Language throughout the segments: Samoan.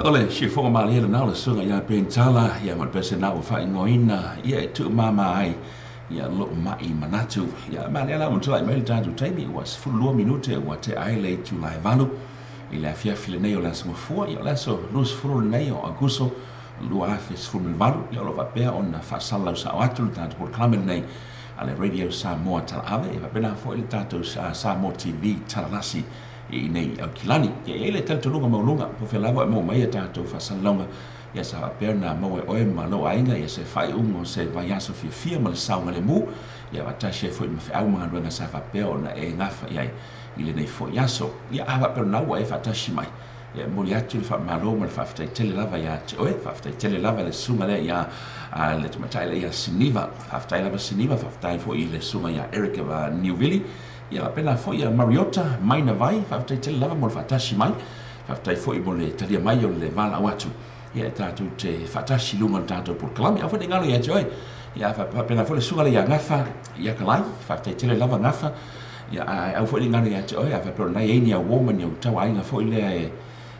Ole sifoga malie na le suga ia pentala ia ma pese na o faingoina ia e tu mama ai ia lo mai manatu ia malie la mo tla mai tatu taimi ua 12 minute ua te ai le tu lai valu i le afia file nei o la smofua ia la so lus fulu nei o agosto lua afe sfulu valu ia lo vapea ona fasala sa atu tatu por klamen nei ale Radio Samoa talave e vapena fo ile tatu Samoa TV talalasi i nei au kilani ia ele talitonuga maualuga po fea lava e maua mai ia tatou faasalalauga ia sa faapea na maua e oe ma lou aiga ia se faaiuga o se vaiaso fiafia ma le saogalemu ia faatasi ai foi ma feau ma galuega sa faapea ona e gafa i ai i lenei fo'i aso ia a faapea lona ua e faatasi mai ia moli atu le faamālō ma le faafetaitele lava iā te oe faafetaitele lava le susuga lea iā le tamatai lea ia Siniva faafetai lava Siniva faafetai foi i le susuga iā Eric Newvili ia faapena foi ia Mariota Maina Vai faafetaitele lava mo le faatasi mai faafetai foi mo le talia mai o le valaau atu ia e tatou te faatasi luga o le tatou polokalame au foi le galo ia te oe ia faapena foi le susuga lea ia Gafa ia Kalai faafetaitele lava Gafa ia au foi le galo ia te oe a faapea o lena e i ai ni auō ma ni autau aiga foi lea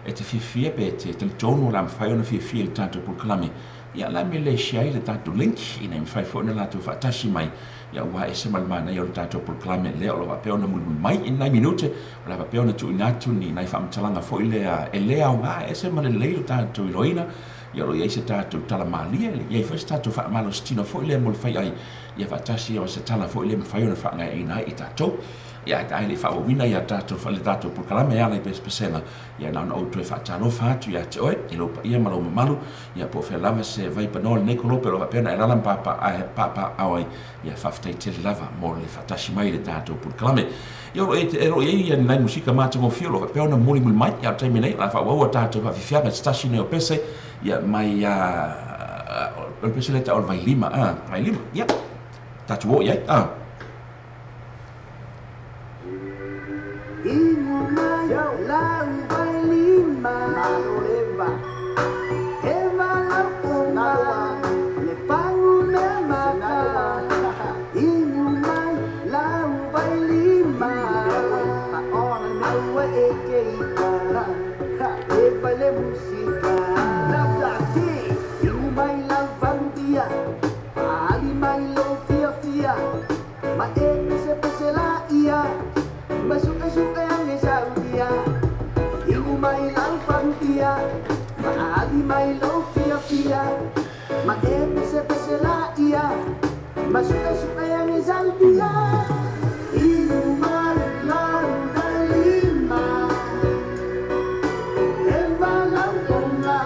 e te fiafia pe te talitonu o le a mafai ona fiafia i le tatou polokalame ia la me le share le tatou link ina ia mafai foi ona latou faatasi mai ia ua ese ma le manaia o le tatou polokalame lea o lo o faapea ona mulimuli mai i nai minute o le a faapea ona tuuina atu ni nai faamatalaga foi lea e le aoga e ese ma lelei le tatou iloaina ia o lo o i ai se tatou tala malie i ai foi se tatou faamalositino foi lea mo le faiai ia faatasi o se tala foi lea mafai ona faagaeaina ai i tatou ia ae le i faaauauina ia tatou le tatou polokalame e ala i pesepesega ia na ona ou toe faatalofa atu ia te oe i lou paia ma lou mamalu ia po o fea lava se vaipanoa lenei kolope o lo o faapea ona e alaala ma paapaaao ai ia faafetai tele lava mo le faatasi mai i le tatou polokalame ia o lo o i ai ia nai musika matagofie o lo o faapea ona mulimuli mai ia o le taimi nei o le a faaauau a tatou faafiafiaga se tasi nei o pese ia mai o le pese lea tau o le vailima vailima ia tatou o i ai Inu mai lau vailima Eva lau onga le pagu me maka Inu mai lau vailima Aua e keika Eva le musika Inu mai lau valutia Ali mai lau fia fia Ma e pese pese la ia Masuka suka ang saudia Iu mai lau fantia Maali mai lau fia fia Ma e pese pese la ia Masuka suka ang saudia Iu mai lau vailima Eva lau onga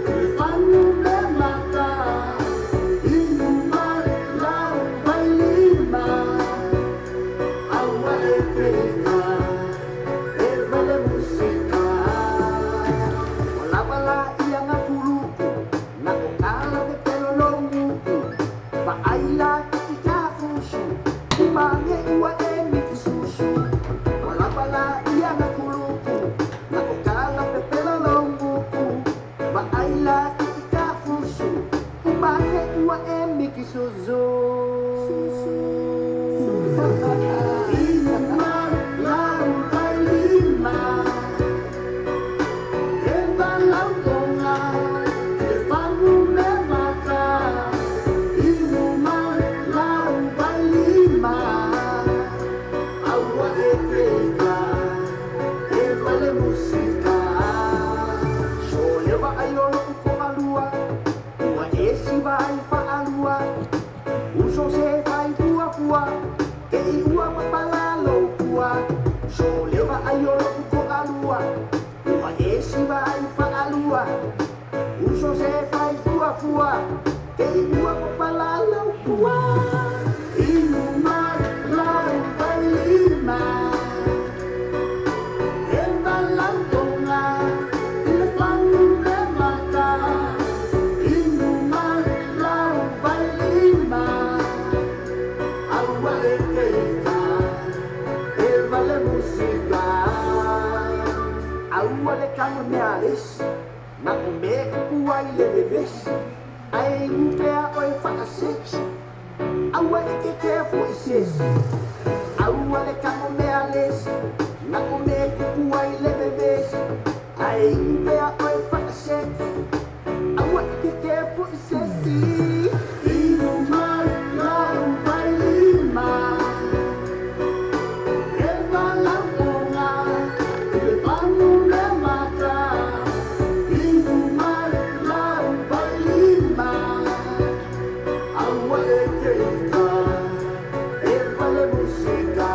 Le fanu me maka Iu mai lau vailima Aua e keika Eva le musika O lava la ia nga fuluku Na o kala te pelo longuku Vaai la ki ka fusu Mange pua ke I ua papala lau pua inu mai lau vailima e valau tonga i le fanu me mata inu mai lau vailima aua e keika e vale musika aua le kanu mea lesi na o me kuku ai le vevesi ai upea oe whaasesi aua e ke ke fo i sesi aua le kanu mea lesi na o me kuku ai le vevesi ai upea oe whaasesi aua e ke ke fo i sesi inu mai lau vailima e valau onga i le panu le mata inu mai lau vailima aua e keika e vale musika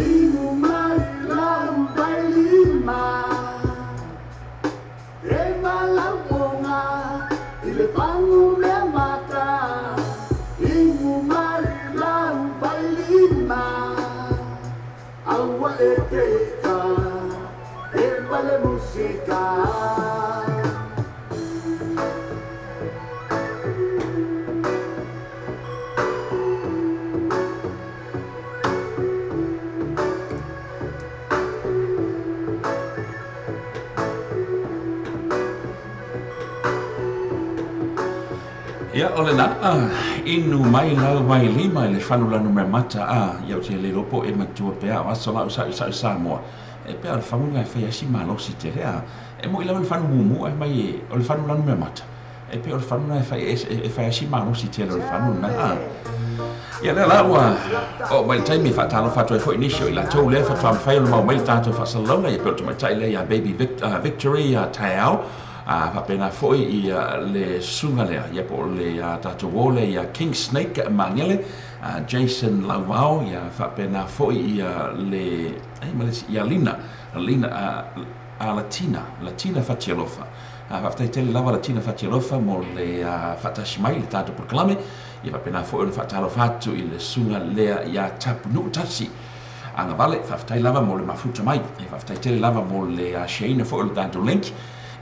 inu mai lau vailima e valau onga i le panu le mata inu mai lau vailima aua e keika e vale musika. Ia o le na inu mai lau vai lima i le fanu lanu mea mata a ia o te le lopo e matua pea o aso lau sa sa Samoa e pea o le fanu ngai whai asi malosi te rea e mo i lawa le fanu mumu e mai e o le fanu lanu mea mata e pea o le fanu ngai whai e whai asi malosi te le o le fanu na a ia lea la ua o mai le taimi whaatalo whatua e foi nisi o i la tau lea whatua mwhai o le mau mai le tātou whaasalauna ia pea o te maitai lea ia Baby Victory Taiao whapena foi i le sunga lea ia po le tātou ole ia King Snake Mangele Jason Lauao ia whapena foi i le ia Lina Lina a Latina Latina Fatialofa whaftai tele lava Latina Fatialofa mo le whatasi mai le tātou proklame ia whapena foi o le whaatalo whatu i le sunga lea ia tapu nuu tasi anga vale whaftai lava mo le mafuta mai e whaftai tele lava mo le sheina foi o le tātou link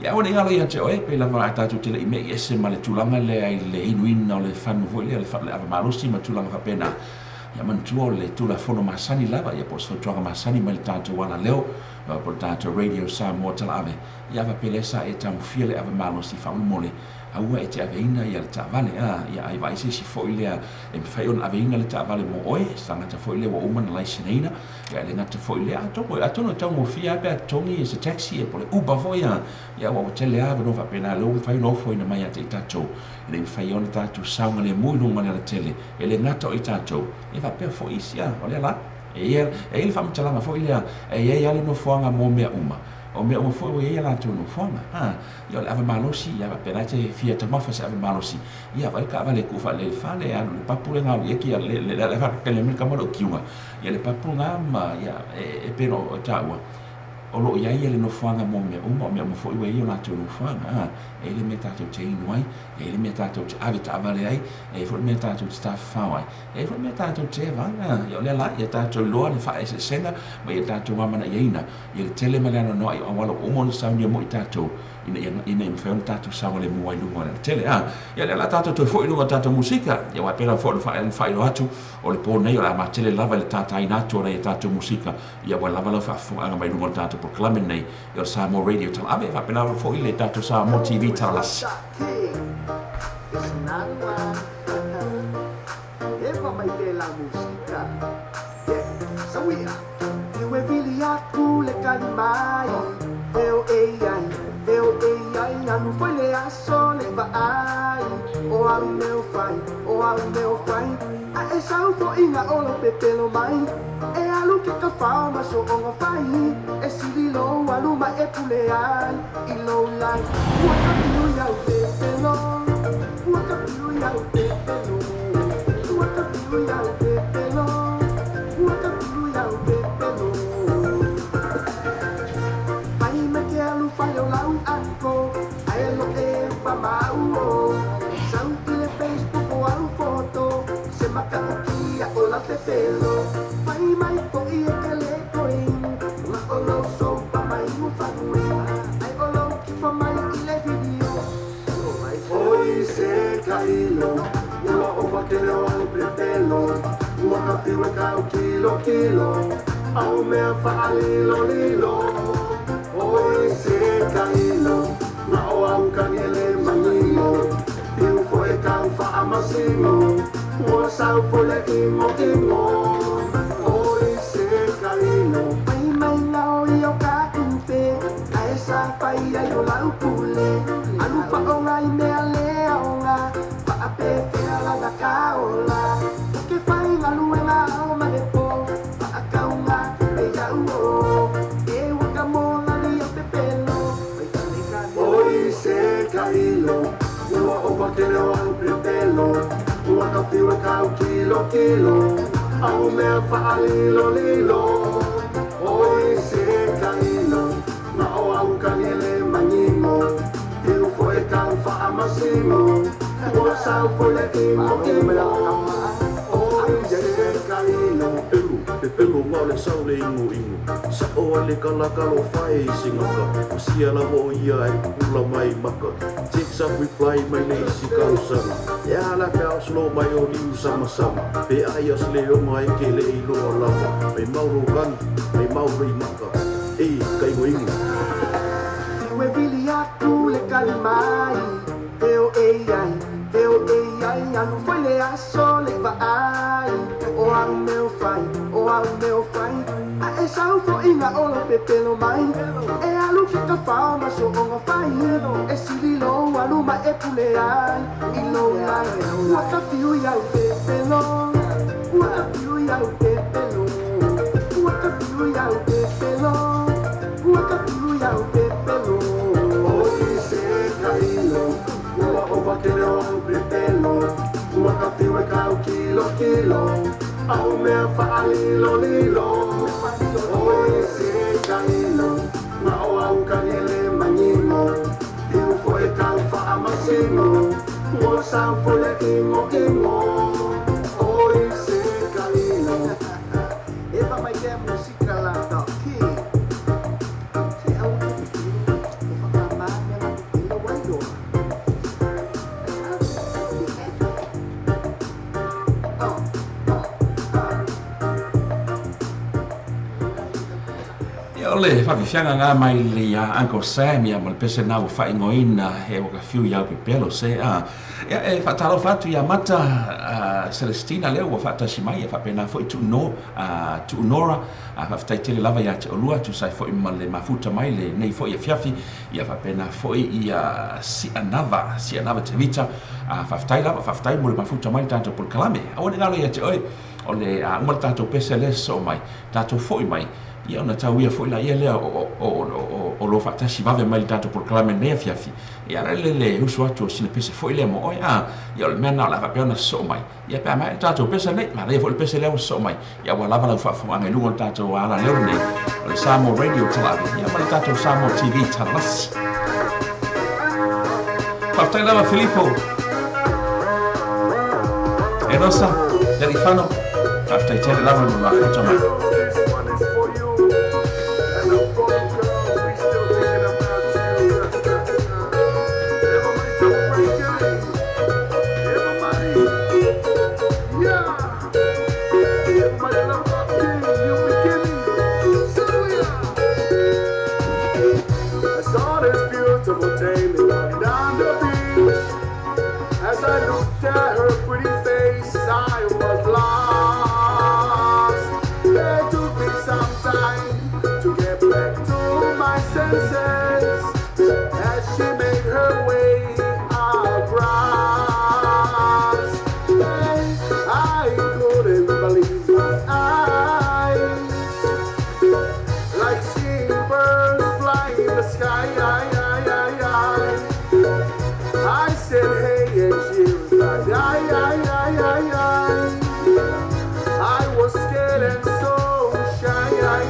ia o le ngalo ia te oe pe lava a tātou tele i me i ese ma le tulaga lea i le inuina o le fanu foi lea le ava malosi ma tulaga faapena ia manatua o le tulafono masani lava ia po o se fautuaga masani mai le tatou ala leo po le tatou Radio Samoa Talaave ia faapea sa e taumafia le ava malosi faamolemole aua e te aveina ia le taavale ia ai vaai se isi foi lea e mafai ona aveina le taavale mo oe se tagata foi lea ua uma na laiseneina ia le gata foi lea atonu e taugofia lava pe a totogi e se taxi e po le Uber foi ia ua tele lava no faapena lea ua mafai ona ofoina mai ia te i tatou e le mafai ona tatou saogalemu i luga ma le alatele e le gata o i tatou e faapea foi isi o lea la e ia le faamatalaga foi lea e iai lava le nofoaga mo mea uma o mea uma foi ua iai a latou nofoaga ia o le ava malosi ia faapena te fia taumafa se ava malosi ia vaai le taavale e tuu faalelei fale alu le papu le galu i ai kia le le faakakale mai le kama lou kiuga ia le papu lena ma ia e pei ona taua o loo iai ia le nofoaga mo mea uma o mea uma foi ua iai o latou nofoaga e le mea tatou te inu ai e le mea tatou te ave taavale ai e foi le mea tatou te tafafao ai e foi le mea tatou te vaga ia o lea la ia tatou iloa le faaeseesega ma ia tatou amanaiaina ia le tele ma le anoanoai o auala ua uma ona saunia mo i tatou ina ia mafai ona tatou saogalemu ai luga o le alatele ia lea la tatou toe foi i luga o tatou musika ia aua e pei lava foi ona faailoa atu o le po nei o le a matele lava i le tataina atu o nai a tatou musika ia ua lava lau faafofogaaga mai luga o le tatou proklame nei ia o le Samoa Radio Talaave faapena foi le tatou Samoa TV Talalasi. It's another one. Eva mai te la musika. Yeah, sawia. Iwe vili aku le kali mai. Eo e ai, eo e ai, anu foi le aso le vaai. O au meo fai, o au meo fai. A e sau fo inga o lo pepelo mai. E alu ke ka whao ma so onga fai. E sili lo alu ma e pule ai. I lo lai, ua ka pilu iau pepelo. Ua ka pilu iau pepelo. Ua ka pilu iau pepelo. Ua ka pilu iau pepelo. Pai me ke alu whai o lau ako. Ai lo e pa pepelo Fai mai po i e ke le koe Ma o lau sopa mai ufanui Ai o lau kipa mai i le video Oi se kailo, ua ova kele o au pepelo, ua ka fiu e kau kilo kilo, au mea whaalilo lilo. Oi se kailo, na o au kaniele manino, piu fo e kau whaamasino, ua sau fo le ingo ingo. Oi se kailo, Mai mai ngao i o ka upe Ae sa fai ai o lau pule Alu pa o ngai mea le aonga Paape fea lana ka ola O ke whai ngaluenga o mane po Paakaunga pe iau o E waka mo lani o pepelo Mai tane ka Oi se kailo, ua ova kele o au pepelo, ua ka fiu e kau kilo kilo, au mea whaalilo lilo. Oi se kailo, na o au kaniele manino, piu fo e kau whaamasino, ua sau fo le ingo ingo. Oi se kailo, Pelu, pepelo ngao le sau le ingo ingo. Sa o ale kala kalo fae i singaka. O sia lava o ia e pupula mai maka. Text up reply mai le isi kausanga. E ala pe ao slow mai o liu sama sama. Pe ai as le onga e ke le i loa lava. Mai mau lo kani, mai mau rei maka. E, ka ingo ingo. Fiu e vili atu le kali mai Teo e ai, teo e ai Anu foi le aso le vaai O au meo fai, o au meo fai A e sau fo inga o lo pepelo mai E alu ki ka whao ma so onga fai E sili lo alu ma e pule ai I lo lai, ua ka fiu iau pepelo Ua ka fiu iau pepelo Ua ka fiu iau pepelo Ua ka fiu iau pepelo Oi se kailo, ua ova kele o au pepelo, ua ka fiu e kau kilo kilo, au mea whaalilo lilo. Oi se kailo, na o au kaniele manino, piu fo e kau whaamasino, ua sau fo le ingo ingo. Oi se kailo. Eva mai ke musika la ta ki. Se au ke pepelo, o whakamā mea la pepelo wairoa. Oh, oh, oh. Ia o le whawifianga ngā mai le Uncle Sam ia ma le pese nā ua whaingoina e waka fiu iau pepelo se a. Ia e whaatalo whatu ia mata Celestina leo ua whaatasi mai e whapena foi tu no tu nora whawhitai tele lava ia te olua tu sai foi ma le mafuta mai le nei foi ia fiafi ia whapena foi ia sianava te vita whawhitai lava whawhitai mo le mafuta mai le tātou polokalame aua ne ngalo ia te oe o le uma le tātou pese le so mai tātou foi mai ia ona tau ia foi la ia lea o lo whaatasi vave mai le tātou polokalame nei fiafi ia le le usu atu o sina pese foi lea mo oe a ia o le mea na o le whapea ona so mai ia pea mai le tātou pese nei ma lea foi le pese lea o so mai ia ua lava lau whaafonga i lunga o le tātou ala leo nei o le Samoa Radio Talavi ia ma le tātou Samoa TV Talasi. Whawhitai lava Filipo Enosa Lerifano whawhitai tele lava mo mafuta mai. This one is for you. And the phone girls, we still thinking about you. Everybody celebrate gang. Everybody. Yeah. Everybody love our king, New beginning. Celia. I saw this beautiful dame lying down the beach. As I looked at her pretty face, I was lost. It took me some time to get back to my senses as she made her way across. I couldn't believe my eyes, like seeing birds fly in the sky. I said, hey, and she replied, I, I, I, I, I. I was scared and so shy. I.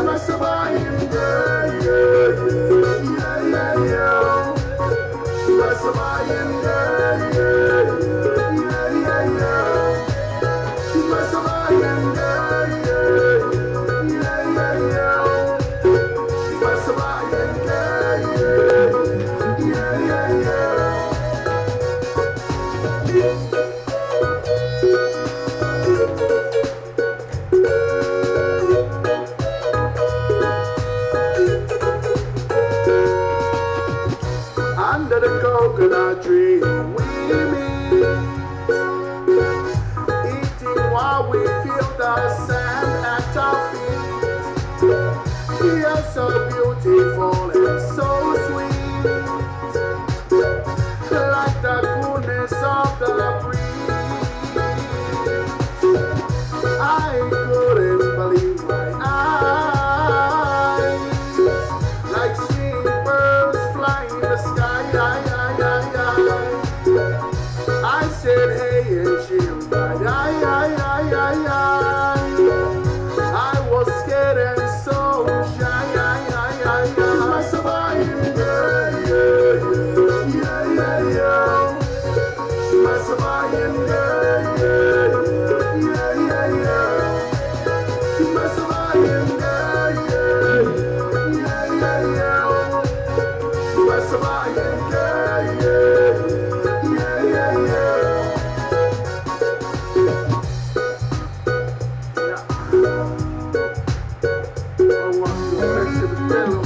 My Sabayan girl, yeah, yeah, yeah, yeah. My Sabayan girl, yeah, yeah, yeah, yeah. She's my Sabayan. You're so beautiful and so sweet, like the coolness of the breeze. I couldn't believe my eyes, like seeing birds fly in the sky. I said, hey, and she replied, I, I, I, I, I. I was scared and so shy. She's my Sabayan girl, yeah, yeah, yeah, yeah. She's my Sabayan girl, yeah, yeah, yeah, yeah. She's my Sabayan girl, yeah, yeah, yeah, yeah. She's my Sabayan girl, yeah, yeah, yeah, yeah. Yeah. I want to go back to the pillow.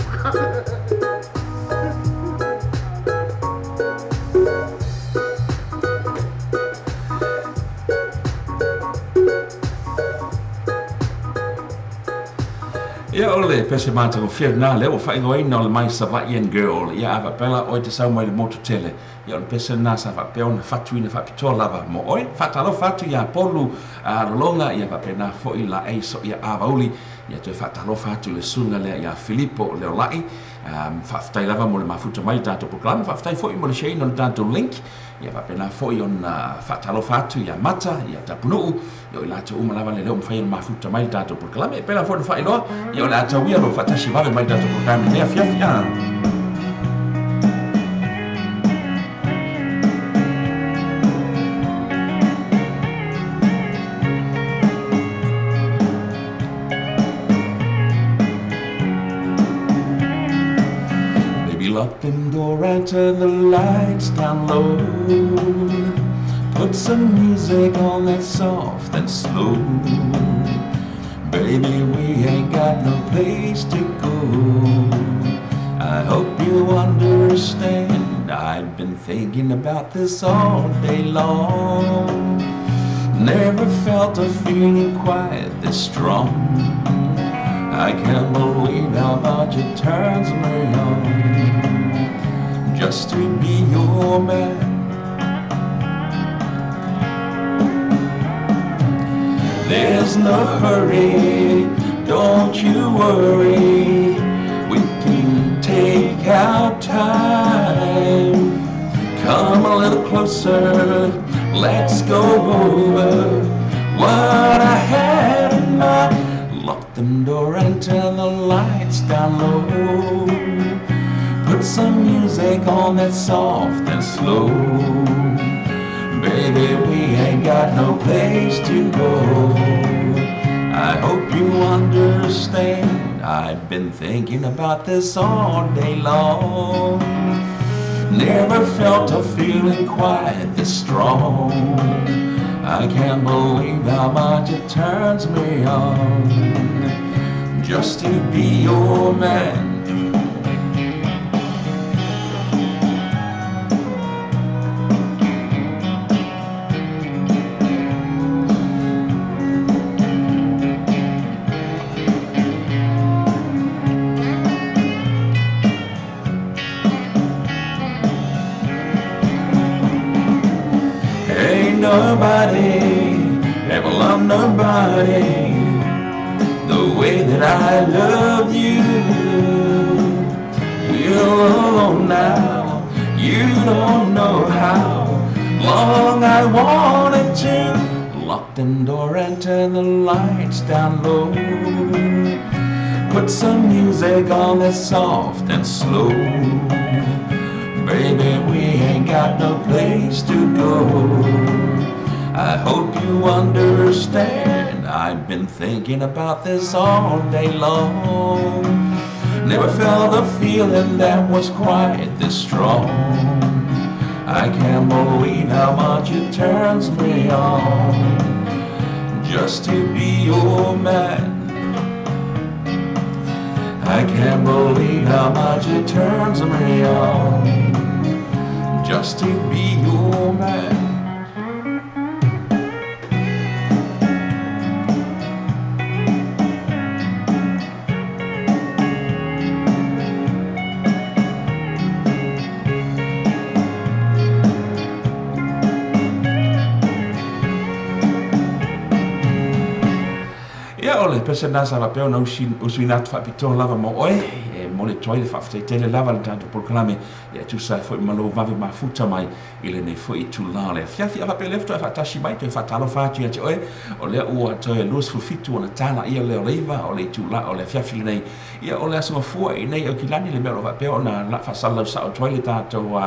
Ia o le pese matagofie lena lea ua faaigoaina o le My Sava'ian Girl. Ia a faapea la oe te sau mai le motu tele. Ia o le pese lena sa faapea ona fatuina faapitoa lava mo oe. Faatalofa atu iā Polu Lologa, ia faapena fo'i Laei Soia Avauli. Ia toe faatalofa atu i le susuga lea iā Filipo Leola'i. Faafetai lava mo le mafuta mai i le tatou polokalame. Faafetai foi mo le shareina o le tatou link. Ia faapena foi ona faatalofa atu iā Mata, iā Tapunuu, ia o i latou uma lava le lea ua mafai ona mafuta mai i le tatou polokalame. E pei foi ona faailoa, ia o le a tauia lo faatasi vave mai i le tatou polokalame i lenei afiafi. Baby, lock them door and turn the lights down low. Put some music on that's soft and slow. Baby, we ain't got no place to go. I hope you understand. I've been thinking about this all day long. Never felt a feeling quite this strong. I can't believe how much it turns me on just to be your man. There's no hurry, don't you worry. We can take our time. Come a little closer, let's go over what I had in mind. Lock the door and turn the lights down low. Put some music on that's soft and slow. Baby, we ain't got no place to go. I hope you understand. I've been thinking about this all day long. Never felt a feeling quite this strong. I can't believe how much it turns me on just to be your man. Ain't nobody ever loved nobody the way that I love you. We're alone now, you don't know how long I wanted to. Lock the door and turn the lights down low. Put some music on that's soft and slow. Baby, we ain't got no place to go. I hope you understand. I've been thinking about this all day long. Never felt a feeling that was quite this strong. I can't believe how much it turns me on just to be your man. I can't believe how much it turns me on just to be your man. le pese lena sa faapea ona usuina atu faapitoa lava mo oe, e momoli atu ai le faafetai tele lava i le tatou polokalame, ia e tusa ai foi ma lou vave mafuta mai i lenei foi itula o le afiafi. A faapea o lea faatoa e faatasi mai, toe faatalofa atu ia te oe, o lea ua toe 27 ona tala ia lea o le 9 o le itula o le afiafi lenei. Ia o le Aso Gafua i inei i Aukilani le mea o lo o faapea ona faasalalau sao atu ai le tatou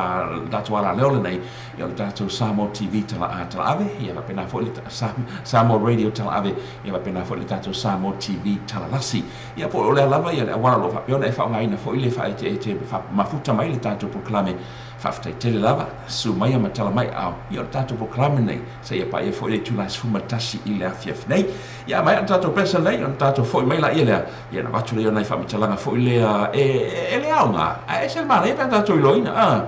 tatou alaleo lenei, ia o le tatou Samoa TV talaave, ia faapena foi le Samoa Radio talaave, ia faapena foi le tatou Samoa TV talalasi. Ia po o le a lava ia le auala o lo o faapea ona e faaaogaina foi le faaeteete mafuta mai le tatou polokalame. Faafetai tele lava, susu maia ma tala mai aao, ia o le tatou polokalame lenei seia paia foi le itula e 11 i le afiafi nei. Ia a maea le tatou pesa lenei ona tatou foi mai laia lea, ia ona avatu lea o nai faamatalaga foi lea e, e le aoga, ae ese le manaia pe a tatou iloaina. A,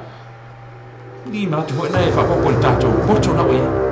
ni manatu foi na e faaopoopo i le tatou poto na ua i ai.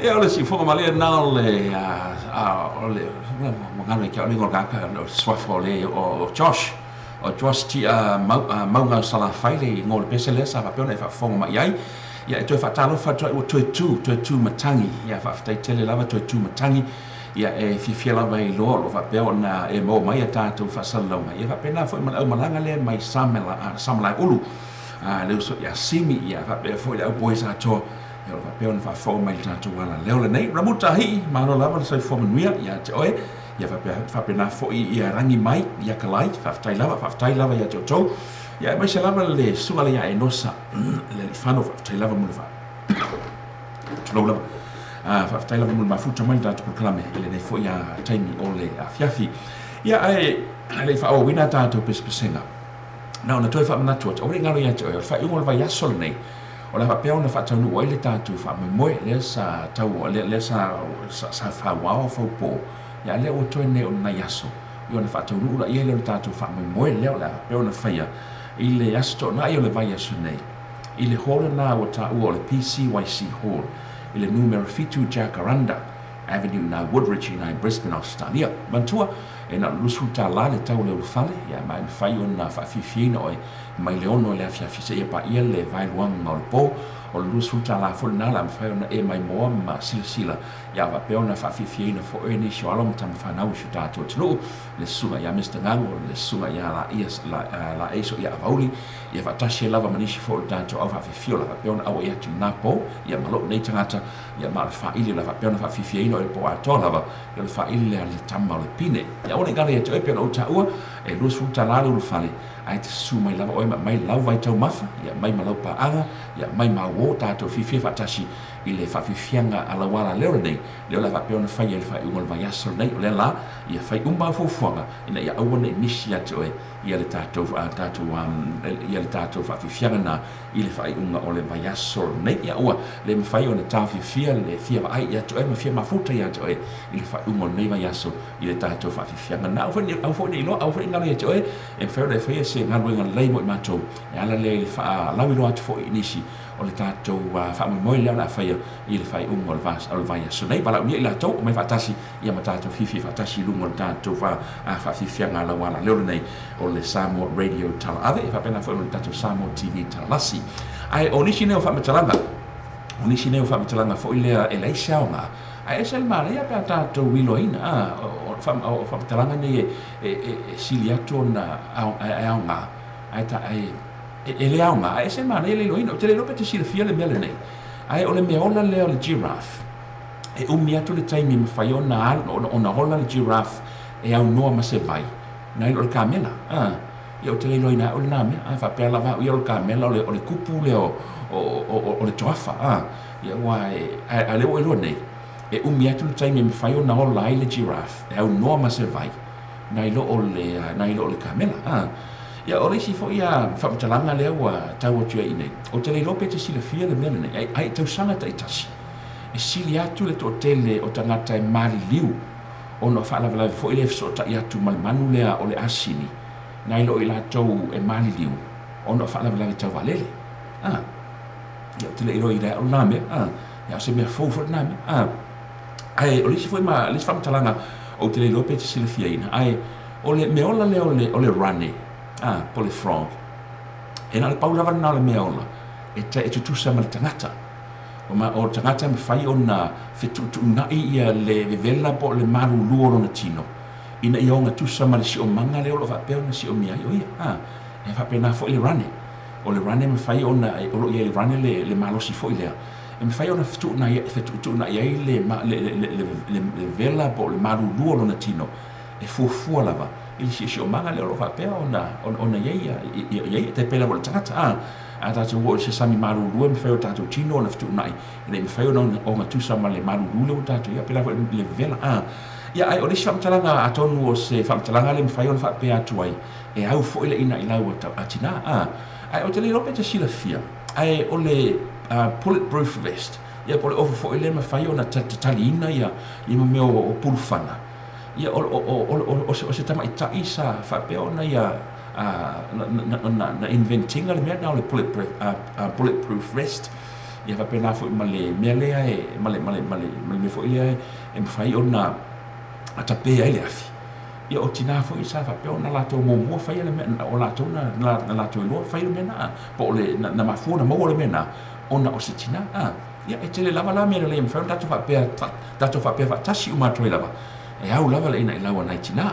Ia, o le siufofoga malie lena o le, o le, ua galo i te au le igoa o le tagata, o le suafa o le, o Josh, o Josh Tia Mauga o Salafai le igoa o le pese lea sa faapea ona e faafofoga mai i ai. Ia, e toe faatalofa atu ai, ua toe tu, toe tu matagi. Ia, faafetai tele lava toe tu matagi. Ia, e fiafia lava e iloa o lo o faapea ona e maua mai a tatou faasalalauga. Ia faapena foi ma le aumalaga lea mai Samalaeulu, le uso ia Simi, ia faapea foi le au boys atoa. Ia o lo o faapea ona faafofoga mai i le tatou alaleo lenei. Ramuta Ahii, malo lava le soifua manuia ia te oe. Ia faapea, faapena foi ia Rangi mai ia Kalai, faafetai lava, faafetai lava ia te outou. Ia aemaise lava le susuga lea ia Enosa, le alii faafetai lava mo le faa tulou lava. Faafetai lava mo le mafuta mai le tatou polokalame i lenei foi taimi o le afiafi. Ia ae le i faaauauina tatou pesepesega, na ona toe faamanatu atu, aua ne i galo ia te oe, o le faaiuga o le vaiaso lenei, o le a faapea ona faataunuu ai le tatou faamoemoe lea sa tau lea sa fauao faupo, ia lea ua toe nei o lenei aso, ia ona faataunuu laia lea o le tatou faamoemoe lea o le a faapea ona faia i le Aso Toonai o le vaiaso nei, i le hall lena ua taua o le PCYC Hall i le numera 7 Jacaranda Avenue i Woodridge i Brisbane, Australia. Manatua, e na o le $20 le tau o le ulufale, ia ma e mafai ona faafiafiaina oe mai le 6 i le afiafi seia paia le vaeluaga o le po. O le $20 foi lena o le a mafai ona e maimoa ma silasila, ia faapea ona faafiafiaina foi oe nisi o alo ma tama fanau i si o tatou atunuu, le susuga ia Mr Gago, le susuga ia Laeiso ia Avauli, ia faatasi ai lava ma nisi foi o le tatou au faafiafia o le a faapea ona auai atu i lena po, ia ma lou nei tagata, ia ma o le faaili o le a faapea ona faafiafiaina oe i le po atoa lava, ia o le faaili lea a le tama o le pine. Ia aua ne i galo ia te oe pei ona ou taua, e $20 le ulufale, ae te susu mai lava oe ma aumai lau vaitaumafa, ia aumai ma lau paaga, ia aumai ma uo tatou fiafia faatasi i le faafiafiaga a lau alaleo lenei, lea o le a faapea ona faia i le faaiuga o le vaiaso lenei. O lea la, ia fai uma au fuafuaga ina ia aua ne i misi ia te oe ia le tatou tatou ia le tatou faafiafiaga na i le faaiuga o le vaiaso lenei. Ia ua le mafai ona taofiofia le fia vaai ia te oe ma fia mafuta ia te oe i le faaiuga o lenei vaiaso i le tatou faafiafiaga na. Aua foi ne i iloa, aua foi ne i galo ia te oe, e mafai ona e faia se galuega lelei mo i matou e ala lea i le faalauiloa atu foi i nisi o le tatou faamoemoe lea o le a faia i le faaiuga o le vaiaso nei. Valaaulia i latou, omai faatasi ia ma tatou fiafia faatasi i luga o le tatou faafiafiaga a lau alaleo lenei o le Samoa Radio Talaave, e faapena foi ma le tatou Samoa TV Talalasi. Ae o nisi nei o faamatalaga, o nisi nei o faamatalaga foi lea e leai se aoga, ae ese le manaia pe a tatou iloaina, o faamatalaga nei e sili atu ona e aoga, ae e le aoga, ae ese le manaia le iloaina. Ou te le iloa pe te silafia le mea lenei, ae o le meaola lea o le giraffe, e umi atu le taimi e mafai ona ola le giraffe e aunoa ma se vai, nai lo o le kamela. Ia ou te le iloaina au lena mea, ae faapea lava au ia o le kamela o le kupu lea o le toafa. Ia ua ae lea ua iloa nei, e umi atu le taimi e mafai ona ola ai le giraffe e aunoa ma se vai, nai lo o le kamela. Ia o le isi foi faamatalaga lea ua tau atu ai i nei, ou te le iloa pe te silafia le mea lenei, ai tausaga taitasi, e sili atu le toatele o tagata e maliliu ona o faalavelave foi lea e fesootai atu ma le manu lea o le asini, nai lo i latou e maliliu ona o faalavelave tau vaalele. Ia ou te le iloa i lea o lena mea, ia o se mea fou foi lena mea. Ae o le isi foi ma le isi faamatalaga ou te le iloa pe te silafiaina, ae o le meaola lea o le rane, po o le frog, e na o le pau lava lena o le meaola e tutusa ma le tagata. O le tagata e mafai ona fetuutuunai ia le vevela po o le malulu o lona tino, ina ia ogatusa ma le siomaga lea o lo o faapea ona siomia ai o ia. E faapena foi le rane. O le rane mafai ona, o lo o i ai le rane le malosi foi lea, e mafai ona fetuutuunai ai le vevela po o le malulu o lona tino, e fuafua lava i le siosiomaga lea o lo o faapea ona i ai, e tai pei lava o le tagata. A tatou oo i se sami malulu e mafai o tatou tino ona fetuunai, ina ia mafai ona ogatusa ma le malulu lea ua tatou ia, pei lava le vevela. Ia ae o le isi faamatalaga atonu o se faamatalaga lea mafai ona faapea atu ai, e au foi le ina i lau atina. Ae o te le iloa pe te silafia, ae o le bulletproof vest, ia po o le ofu foi lea mafai ona tataliina ia ma mea o pulufana. Ia o se tamaitai sa faapea ona ia na inventinga le mea na o le bulletproof vest. Ia faapena foi ma le mea lea e ma le ma le ma le ma le mea foi lea e mafai ona tapē ai le afi. Ia o tinā foi sa faapea ona latou muamua faia le mea, o latou na na latou iloa fai le mea na, po o le na mafua ona maua le mea na ona o se tinā. Ia e tele lava la mea lelei e mafai ona tatou faapea, tatou faapea faatasi uma atu ai lava, e au lava le inailau a nai tinā.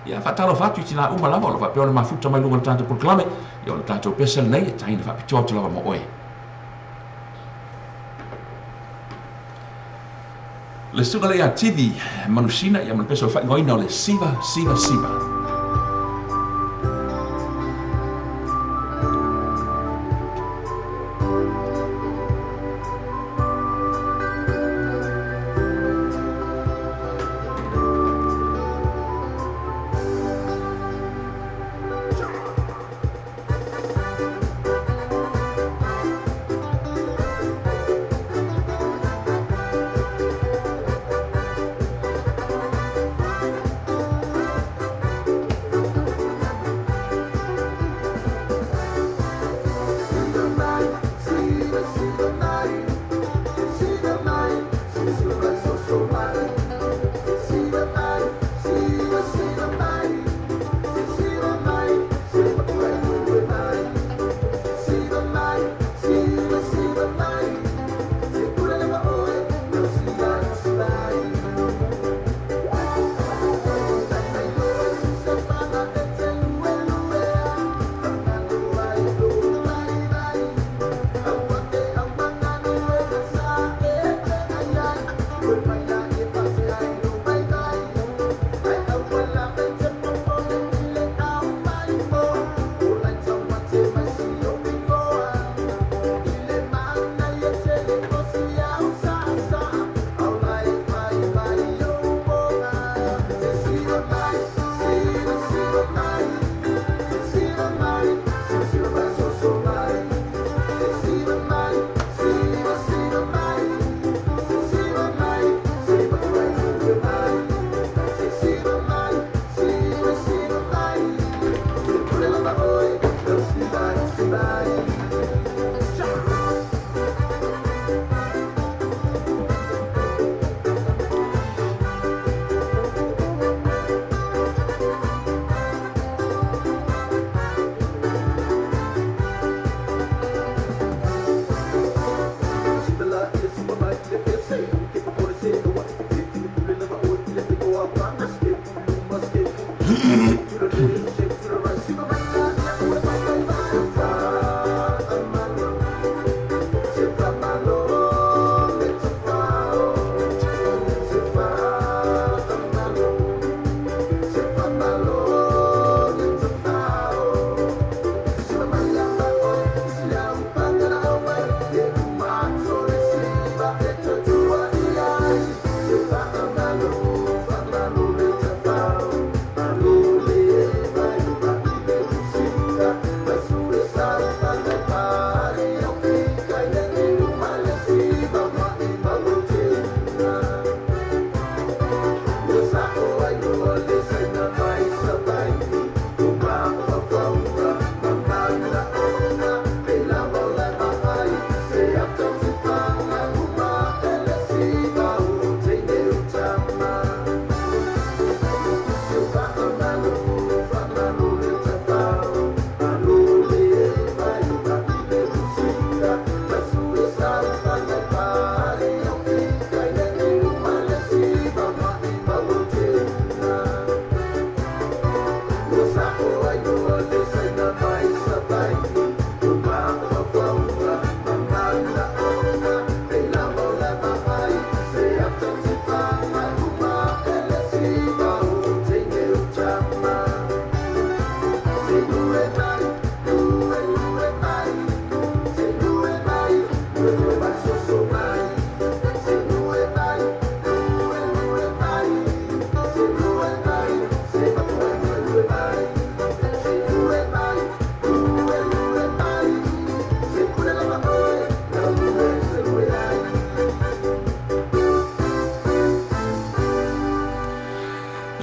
Ia faatalofa atu i tinā uma lava o lo o faapea ona mafuta mai luga o le tatou polokalame. Ia o le tatou pese lenei e taina faapitoa atu lava mo oe. Le susuga lea ia Tivi Manusina, ia ma le pese o le faaigoaina o le Siva Siva Siva.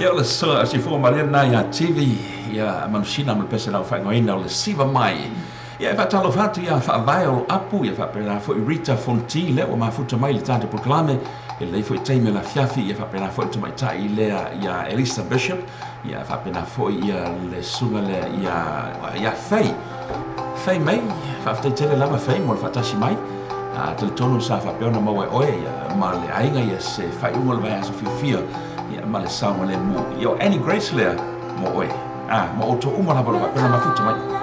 Ia o le sifoga malie lena ia Tivi, ia Manusina ma le pese lau faaigoaina o le Siva Mai. Ia, e faatalofa atu ia Faavae o Apu, ia faapena foi Rita Fonti, lea ua mafuta mai le tatou polokalame i lenei foi taimi o le afiafi, ia faapena foi le tamaitai lea ia Elisa Bishop, ia faapena foi ia le susuga lea ia Fei. Fei May, faafetai tele lava Fei mo le faatasi mai. A talitonu sa faapea ona maua e oe ia ma le aiga ia se faaiuga o le vaiaso fiafia ia ma le saogalemu. Ia o Annie Grace lea mo oe. A mo outou uma lava o lo o faapea ona mafuta mai.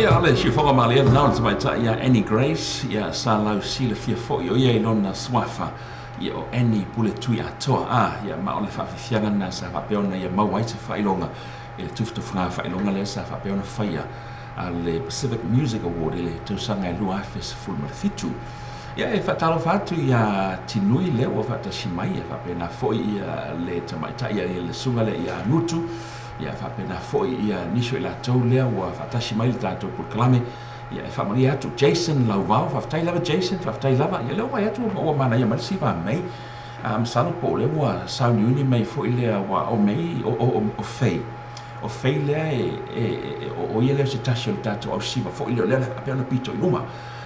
Ia, o le siufoga malie lena o le tamaitai ia Annie Grace, ia sa lau silafia foi o ia i lona suafa, ia o Annie Pule Tuiatoa. A, ia ma o le faafiafiaga lena sa faapea ona ia maua ai se faailoga i le tufatufaga faailoga lea sa faapea ona faia a le Pacific Music Award i le tausaga e 2017. Ia, e faatalofa atu ia Tinui lea ua faatasi mai, ia faapena foi ia le tamaitai ia le susuga lea ia Anutu, ia faapena foi ia nisi o i latou lea ua faatasi mai le tatou polokalame. Ia e faamanuia atu Jason Lauvao, faafetai lava Jason, faafetai lava. Ia lea ua vaai atu ua manaia mai le siva mei. A masalo po o lea ua sauniuni mai foi lea ua o mei o Fei. O fei lea e o ia lea o se tasi o le tatou ausiva foi lea o lea o le a faapea ona pito i luma.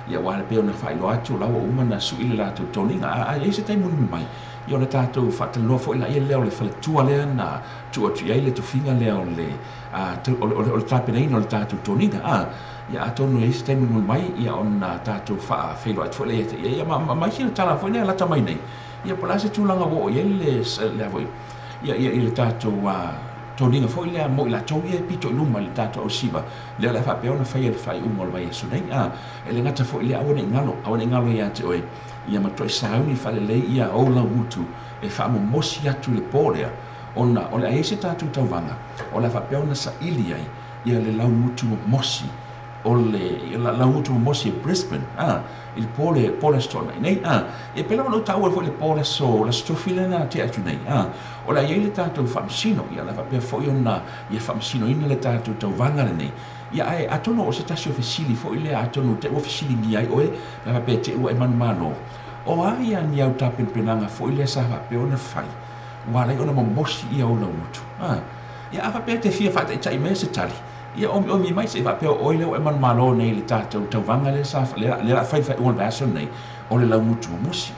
Ia aua e pei ona faailoa atu o la ua uma ona sui le latou toniga. A i ai se taimi mulimuli mai, ia ona tatou faatalanoa foi laia lea o le faletua lea na tuu atu i ai le tofiga lea o le o le tapenaina o le tatou toniga. Ia atonu e i ai se taimi mulimuli mai, ia ona tatou faafeiloai atu foi lea ia te ia, ia ma isi tala foi lea lata mai nei. Ia po o le a se tulaga ua oo i ai le le foi ia ia le tatou toniga foi lea mo i latou ia e pito i luma i le tatou ausiva lea o le a faapea ona faia i le faaiuga o le vaiaso nei. E le gata foi i lea, aua ne i galo, aua ne i galo ia te oe, ia matuai sauni faalelei ia ou laumutu e faamomosi atu i le po lea, ona o le a i ai se tatou tauvaga o le a faapea ona saili ai ia le laumutu momosi o le laumutu momosi e Brisbane i le po le po le Aso Toonai nei. E pei lava ona ou taua foi le po le aso le Aso Tofi lea na tea atu nei, o le a i ai le tatou faamasino, ia o le a faapea foi ona ia faamasinoina le tatou tauvaga lenei. Ia ae atonu o se tasi o fesili foi lea atonu te ua fesiligia ai oe, pe a faapea te ua e manumalo, o a ia ni au tapenapenaga foi lea sa faapea ona fai ua ala ai ona momosi ia ou laumutu? Ia a faapea e te fia faataitai mai se tali, ia omiomi mai se i faapea o oe lea ua e manumalo nei i le tatou tauvaga lea sa lea o le a fai i le faaiuga o le vaiaso lenei, o le laumutu momosi.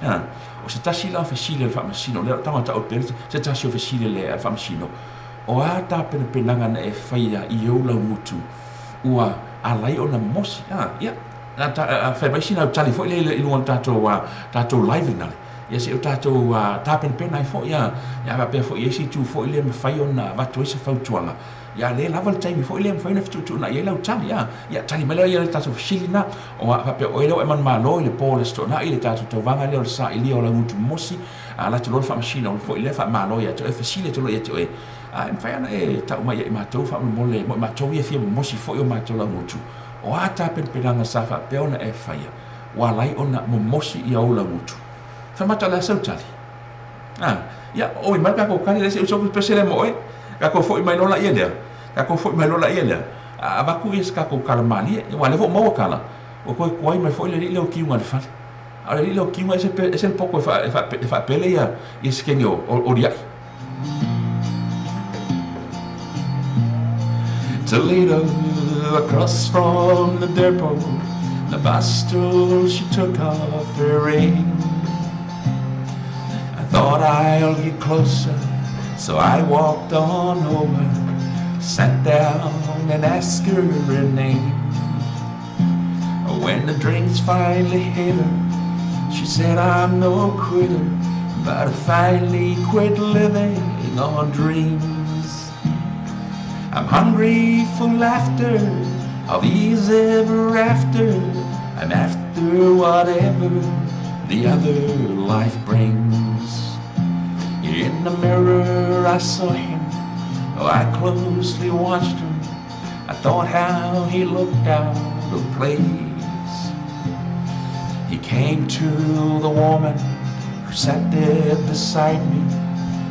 O se tasi la o fesili a le faamasino, lea o le tago tau pea se tasi o fesili a le faamasino, o a tapenapenaga na e faia i ou laumutu ua ala ai ona momosi? Ia, fai mai sina au tali foi lea i luga o le tatou tatou live lena. Ia se i o tatou tapenapena ai foi, ia faapea foi i ai se itu foi lea e mafai ona avatu ai se fautuaga. Ia lea lava le taimi foi lea e mafai ona fetuutuunai ai lau tali. Ia tali mai lea le tatou fesili lena, o a faapea o oe lea ua e manumalo i le po o le Aso Toonai i le tatou tauvaga lea o le sailia o laumutu momosi, ala atu loa le faamasino foi lea faamalo ia te oe, fesili atu loa ia te oe, e mafai ona e tau mai ia i matou faamolemole mo i matou ia fia momosi foi o matou laumutu, o a tapenapenaga sa faapea ona e faia ua ala ai ona momosi ia ou laumutu? Faimata o le a sau tali? Ia, oi mai le tatou tali lea se i uso pese lea mo oe. Tatou foi mai loa laia lea. Tatou foi mai loa laia lea. Avatu ia se tatou tala malie. Aua o lea foi ua maua tala, ua toe tuai mai foi le alii lea o Tiuga i le fale. A o le alii lea o Tiuga e ese le poto e faapele ia sekeni o liai. Toledo, across from the depot, the bus stool, she took off her ring. I thought I'll get closer, so I walked on over, sat down and asked her her name. When the drinks finally hit her, she said, I'm no quitter, but I finally quit living on dreams. I'm hungry for laughter, of ease ever after. I'm after whatever the other life brings. In the mirror I saw him, oh, I closely watched him. I thought how he looked out of place. He came to the woman who sat there beside me.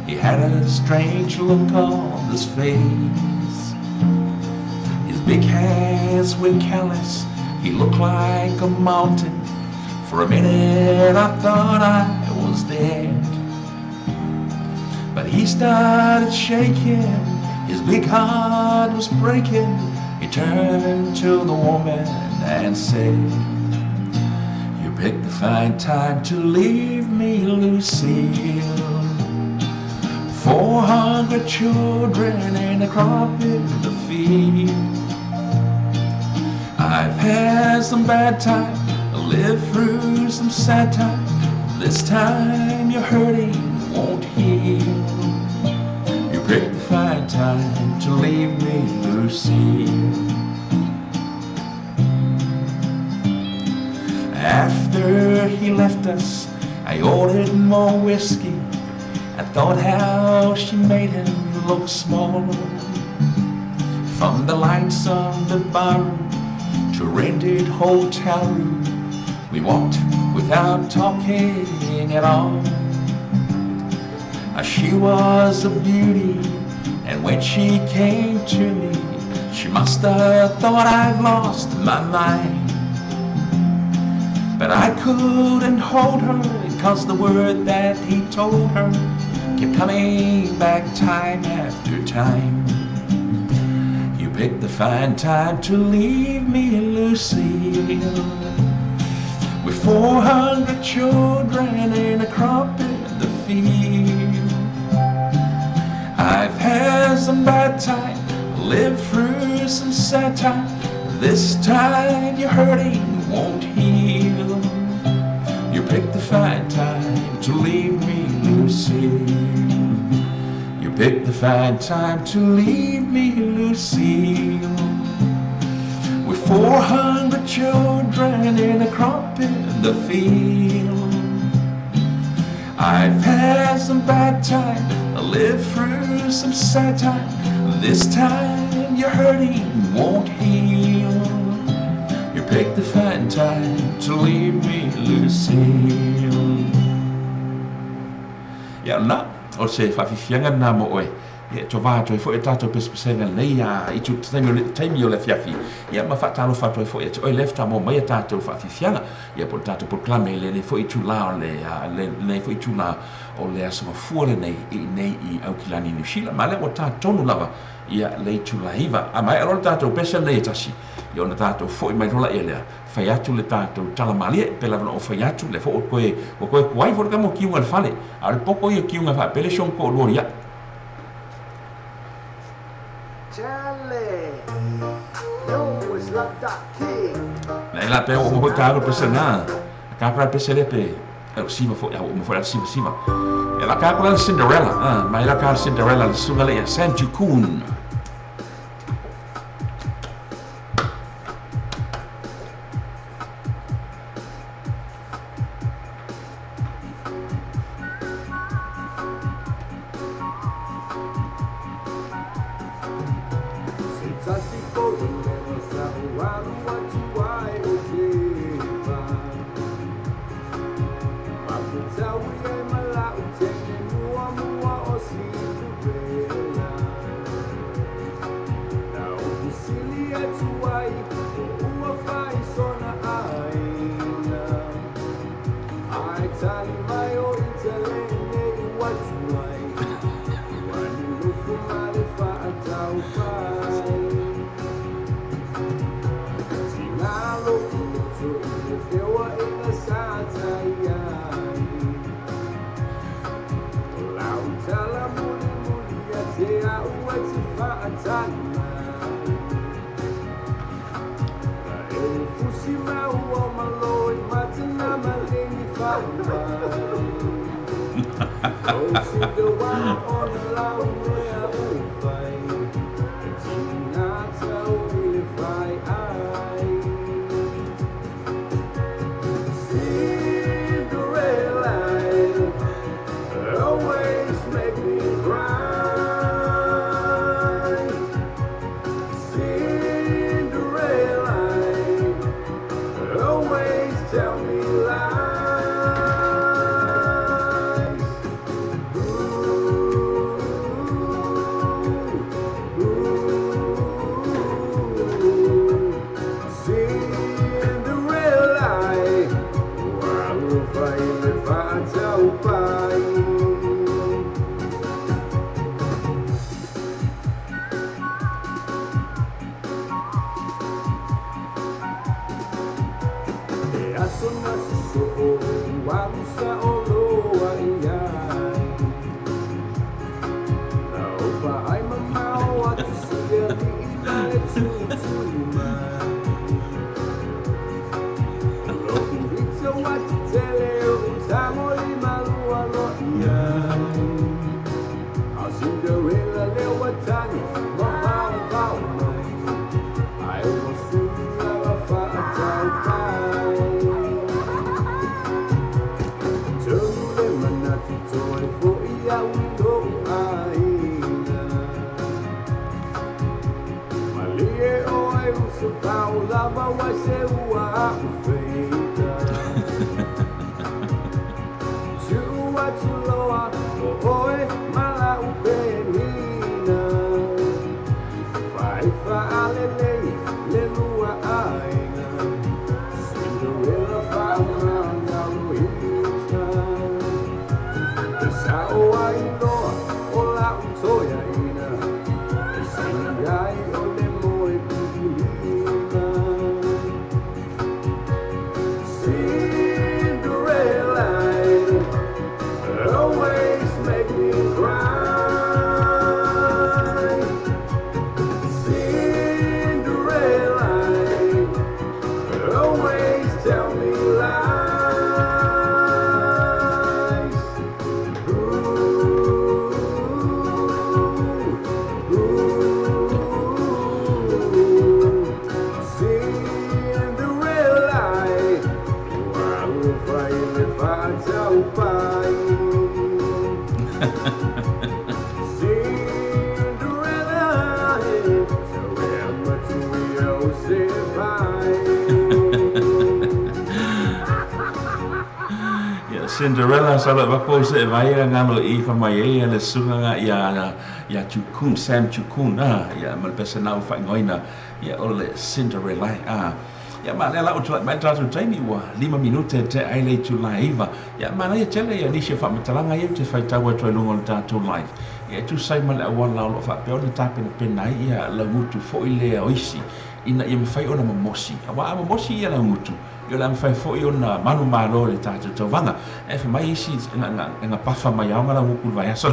He had a strange look on his face. His big hands were callous. He looked like a mountain. For a minute I thought I was dead. But he started shaking. His big heart was breaking. He turned to the woman and said, You picked a fine time to leave me, Lucille. 400 children and a crop in the field. I've had some bad times, lived through some sad times. This time your hurting won't heal. You picked a fine time to leave me, Lucille. After he left us, I ordered more whiskey. I thought how she made him look small. From the lights of the barroom to rented hotel room, we walked without talking at all. She was a beauty, and when she came to me, she must have thought I'd lost my mind. But I couldn't hold her, 'cause the word that he told her kept coming back time after time. picked the fine time to leave me, Lucille. With 400 children and a crop in the field. I've had some bad time, lived through some sad time. This time your hurting won't heal. You picked the fine time to leave me, Lucille. You picked the fine time to leave me, Lucille. With 400 children and a crop in the field. I've had some bad time, I lived through some sad time. This time your hurting won't heal. You picked the fine time to leave me, Lucille. Ia na, o se whawhiwhianga nā mo oe. Ia, tō vā toi fo e tātou pesepesega nei a i tu taimi o le fiafi. Ia, ma whaatalo whātoi fo e te oi lefta mō mai a tātou whawhiwhianga. Ia, po tātou proklame le nei fo i tū la o le, le nei fo i tū la o le asama fua le nei i nei i Aukilani New Zealand. Ma le o tātonu lava ia le tū la hiva. A mai alo tātou pesa nei e tasi. Ia ona tātou fo i mai rola ia lea. Whai atu le tātou talamalie, pe lava o whai atu le fo o koe, o koe kuai fo ka mo kiunga le fale. A le poko ia kiunga wha pele shong ko lori ia. Chale. Yo, it's Love Dot King. Nei la pe o mo ka ro pesa na. Ka pra pesa le pe. O siva fo o mo fo la siva siva. E la ka la Cinderella, ah, mai la ka Cinderella le sunga le Sam Jukun. Always tell me lies. Ooh, ooh, Cinderella, ua alofa i le faataupai. Cinderella, tauea matuia o se vai. Ia Cinderella sa le vapo se vai a ngalo i fa mai e le sunga ia ia Chukun Sam Chukun a ia ma le pese nau fa ngoina ia o le Cinderella a ia ma le la o tla mai tatu taimi ua 5 minute te ai le tu live ia ma le tele ia ni se fa matalanga ia te fai tau atu ai lunga o le tatou live ia tu sai ma le awala o lo fa pe o le tape na pena ia la ngutu fo i le o isi ina ia mawhai ona mamosi. A wa mamosi ia la ngutu. Ia la mawhai fo i ona manu malo le tātou tauvaga. E fa mai isi nga pafa mai aonga la nguku vai aso.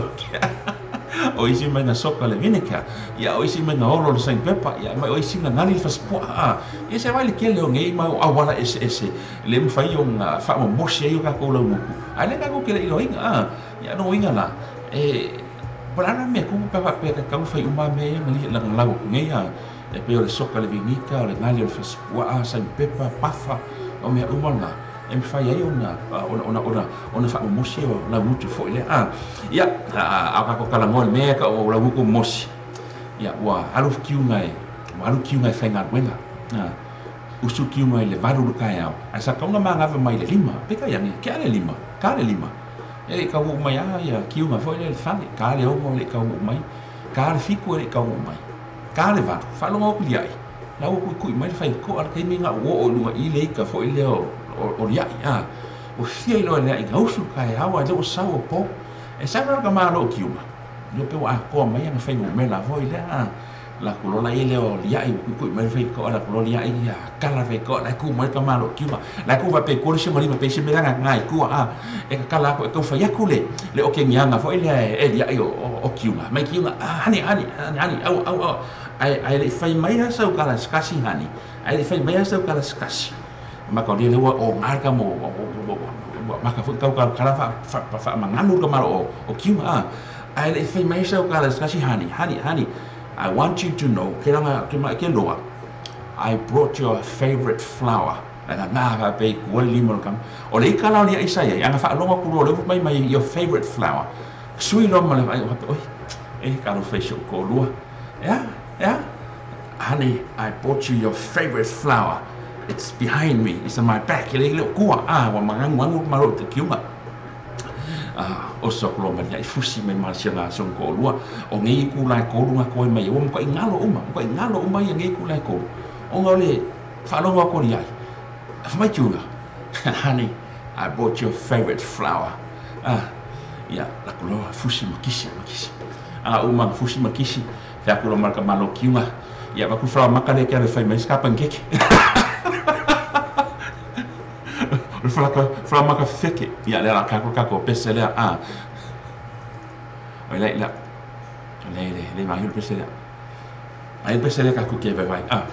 O isi mai nga soka le vinegar. Ia o isi mai nga olo le saint pepper. Ia mai o isi nga ngali le faspoa. A. Ia se vai le kele o ngei mai o awala ese ese. Le mawhai o nga fa mamosi ai o kako la nguku. Ai le kako kele ilo inga. A. Ia no inga la. E Palana mea kumu pe pe ka kau fai uma me nga li la lau ngei a. E pe o le soka le vinika, o le ngali o le faspoa, saint pepper, pafa, o mea uma na. E mwhai ai ona, ona, ona, ona whaamomosi o la ngutu fo ile. A, ia, a kako kala ngoa le mea ka o la nguku mosi. Ia, ua alu kiunga e, ua alu kiunga e whai ngā A, usu kiunga i le varu le kai au. A sa kaunga maa ngawa mai le lima. Peka ia nge, kia le lima, ka le lima. E ka uu mai a, ia kiunga fo ile le whale, ka le ongo le ka uu mai, ka le fiku le ka uu mai. Ka le varu, whalonga o kuliai. La ua kui kui mai le whai ko ala kaimi ngā uo o lunga i le ika fo ile o liai. A, o fia ilo le ai ngausu kai au ai le o sau o po. E sa ka malo o kiunga. Yo pe wa koa mai anga whai me la fo ile a. La kulola ile o liai ua kui kui mai le whai ko ala kulola liai ia kala whai ko la ku mai ka malo o kiunga. La ku va pe kore se marima pe se me ranga ngai kua a. E ka kala ko e kau whai aku le. Le o ke ngianga fo ile e liai o kiunga. Mai kiunga, a, hani, hani, hani, hani, au, au, au. Ai, ai le whai mai a sau kala skasi hani. Ai le whai mai a sau kala skasi. Maka o le ua o ngarka mo, maka fo kau kala kala fa, fa, fa, fa, manganu ka malo o kiunga a. Ai le whai mai a sau kala skasi hani, hani, hani. I want you to know, ke ranga, ke ma, ke loa. I brought your favorite flower. Ana ngā ka pe kua lima kam. O le ika lao ni ai sai ai, anga whaalonga kuro le mai mai your favorite flower. Sui lo ma le ai, oi, e ka lo whai ko lua. Yeah, yeah. Honey, I bought you your favorite flower. It's behind me. It's on my back. Le le kua a wa mangangu angu malo te kiunga. O so ko ma ia fusi mai ma sia nga song ko lua. O ngei ku lai ko lunga ko mai o mo ingalo uma, mo ingalo uma ia ngei ku lai ko. O ngole whaalonga ko ni ai. Mai kiunga. Honey, I bought your favorite flower. Ia, la kulo fusi makisi, makisi. A uma fusi makisi. Te aku lo marka malo kiunga. Ia, vaku flower maka le kia le whai mai skapa ngeke. O le flower maka feke. Ia, le ala kako kako pese lea. A. O le la. Le le le mahi le pese lea. Ai pese lea kako kia vai vai. A.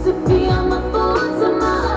Se fia mafuta ma.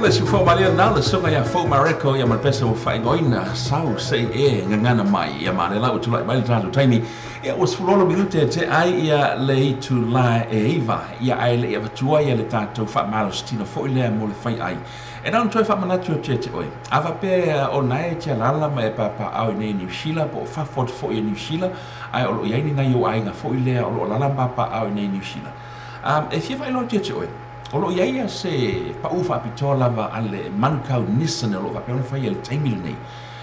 le sufo malia na le susuga ia Fou Mareko ia ma le pese ua faaigoaina sau se i e gagana mai ia ma le lau tulai mai le tatou taimi ia ua 16 minute te ai ia le itulā e 9 ia ae le i avatua ia le tatou faamalositino foi lea mo le fai ai. E na ona toe faamanatu atu ia te oe, a faapea o na e te alaala ma e papaaao i nei Niu Sila po o fafo atu foi e Niu Sila ae o lo o i ai ni nai ou aiga foi lea o lo o alaala ma papaaao i nei Niu Sila. E fia faailoa atu ia te oe, o lo o i ai ia se paʻū faapitoa lava a le Manukau Nissan o lo o faapea ona faia i le taimi lenei.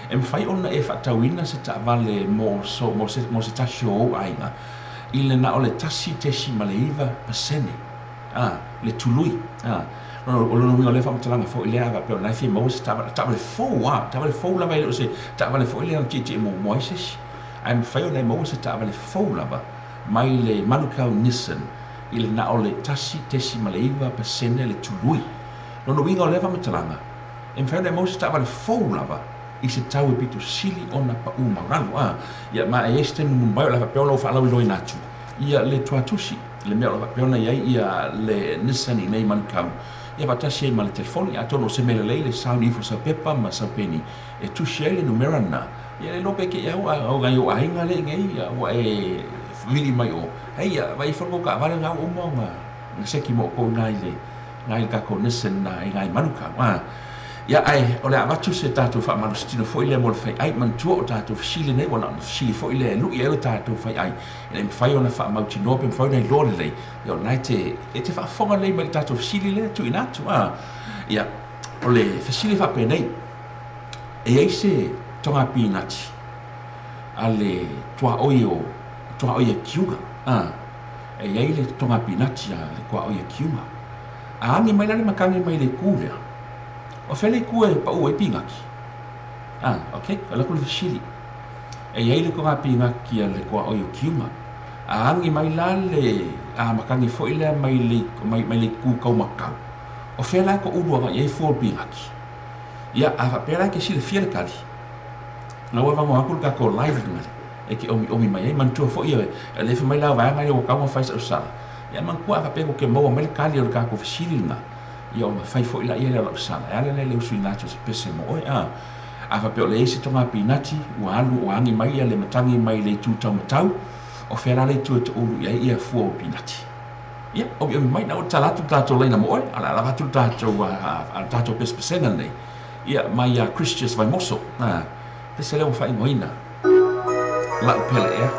E mafai ona e faatauina se taavale mo so, mo se, mo se tasi o ou aiga i le na o le 1.9% a, le tului. A, o lona uiga o lea faamatalaga foi lea a faapea o lena e fia maua se taavale, taavale fou a, taavale fou lava e le o se taavale foi lea na tietie muamua ai se isi. Ae mafai ona e maua se taavale fou lava mai le Manukau Nissan i le na o le 1.9% le tului. Lona uiga o lea faamatalaga, e mafai ona e maua se taavale fou lava i se tau e pito sili ona paʻū maualalo. A, ia ma e i ai se taimi mulimuli mai o le a faapea ona ou faalauiloaina atu ia le tuatusi, le mea o lo o faapea ona i ai ia le Nissan i nei Manukau, ia faatasi ai ma le telefoni. Atonu o se mea lelei le sauni ifo sau pepa ma sau peni e tusi ai le numera lena, ia le iloa pe kei au a o nai ou aiga lea i nei ua e vili mai o, hei, vaai ifo le kou taavale na ua uma ona seki mo outou i na i le tatou Nissan i na i Manukau. A, ia ae o le a avatu se tatou faamalositino foi lea mo le faiai, manatua o tatou fesili nei ua na ona fesili foi lea e lui ai o tatou faiai ina ia mafai ona faamautinoa pe mafai ona iloa lelei ia o lena e te e te faafofoga lelei mai i le tatou fesili lea e tuuina atu. A, ia o le fesili faapenei, e i ai se toga pinati a le tuaoi o tuaoi a Kiuga? A, e i ai le toga pinati a le tuaoi a Kiuga. A agi mai la le matagi mai le itu lea, o fea le itu e paʻū ai pinati? A, ok, o le atu le fesili. E i ai le toga pinati a le tuaoi o Kiuga. A agi mai la le a matagi foi lea mai le mai, mai le itu taumatau, o fea la e toʻulu agai ai fua o pinati? Ia, a faapea la e te silafia le tali, na ua avanoa atu le tatou live lena e te omiomi mai ai. Manatua foi e le fai mai la vaega lea ua tau ona fai sau sala. Ia manatua a faapea tou te maua mai le tali o le tatou fesili lena, ia ona fai foi laia lea o lau sala. E ala lea i le usuina atu o se pese mo oe. A, a faapea o leai se toga pinati, ua alu ua agi mai ia le matagi mai le itu taumatau, o fea la le itu e toʻulu i ai ia fua o pinati? Ia, omiomi mai, na ua tatala atu le tatou laina mo oe, a o le a lava atu le tatou, a, le tatou pesepesega lenei, ia, mai ia Christius Vaimoso, a, pese lea ua faaigoaina lau pele ea. Lau pele ea.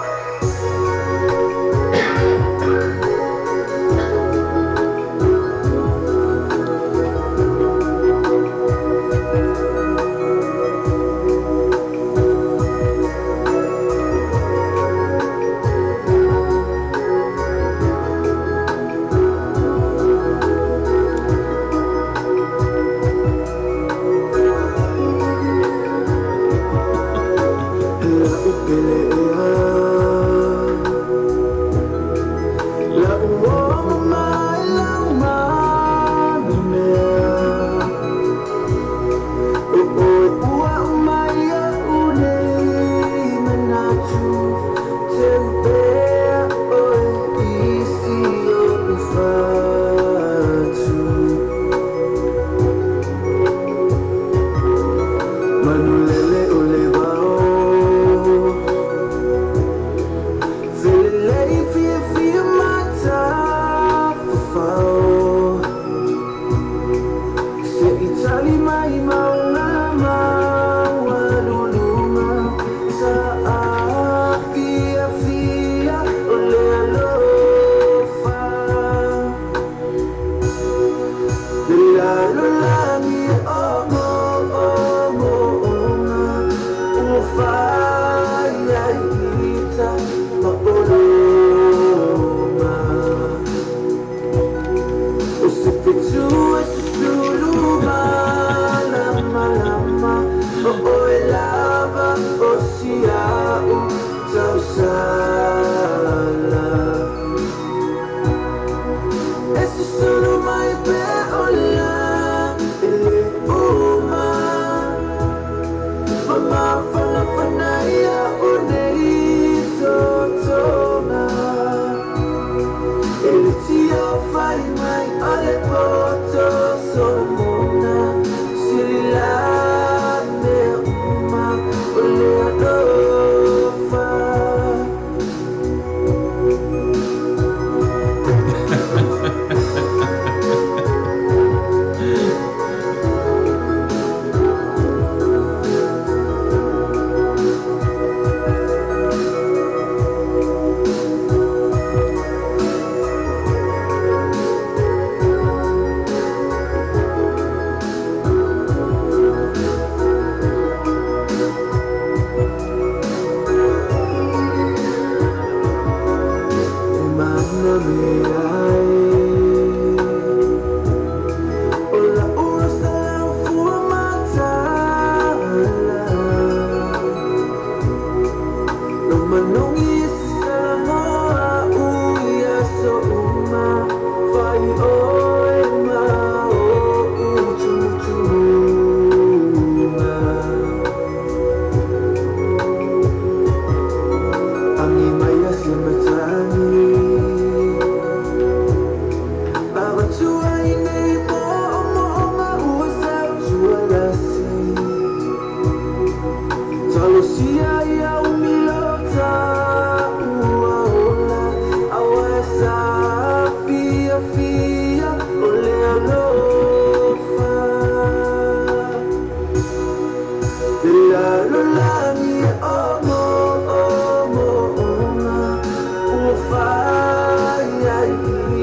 fai ai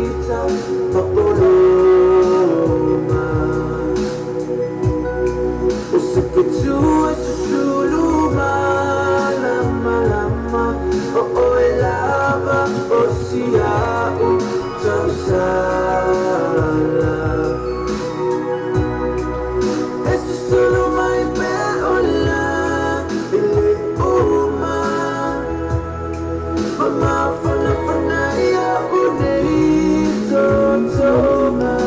ita papoloma. O se fetu e susulu malama lama o oe lava o sia'u tausala. E susulu mai pe ola i le uma. Ma mafana fana ia unei totoga.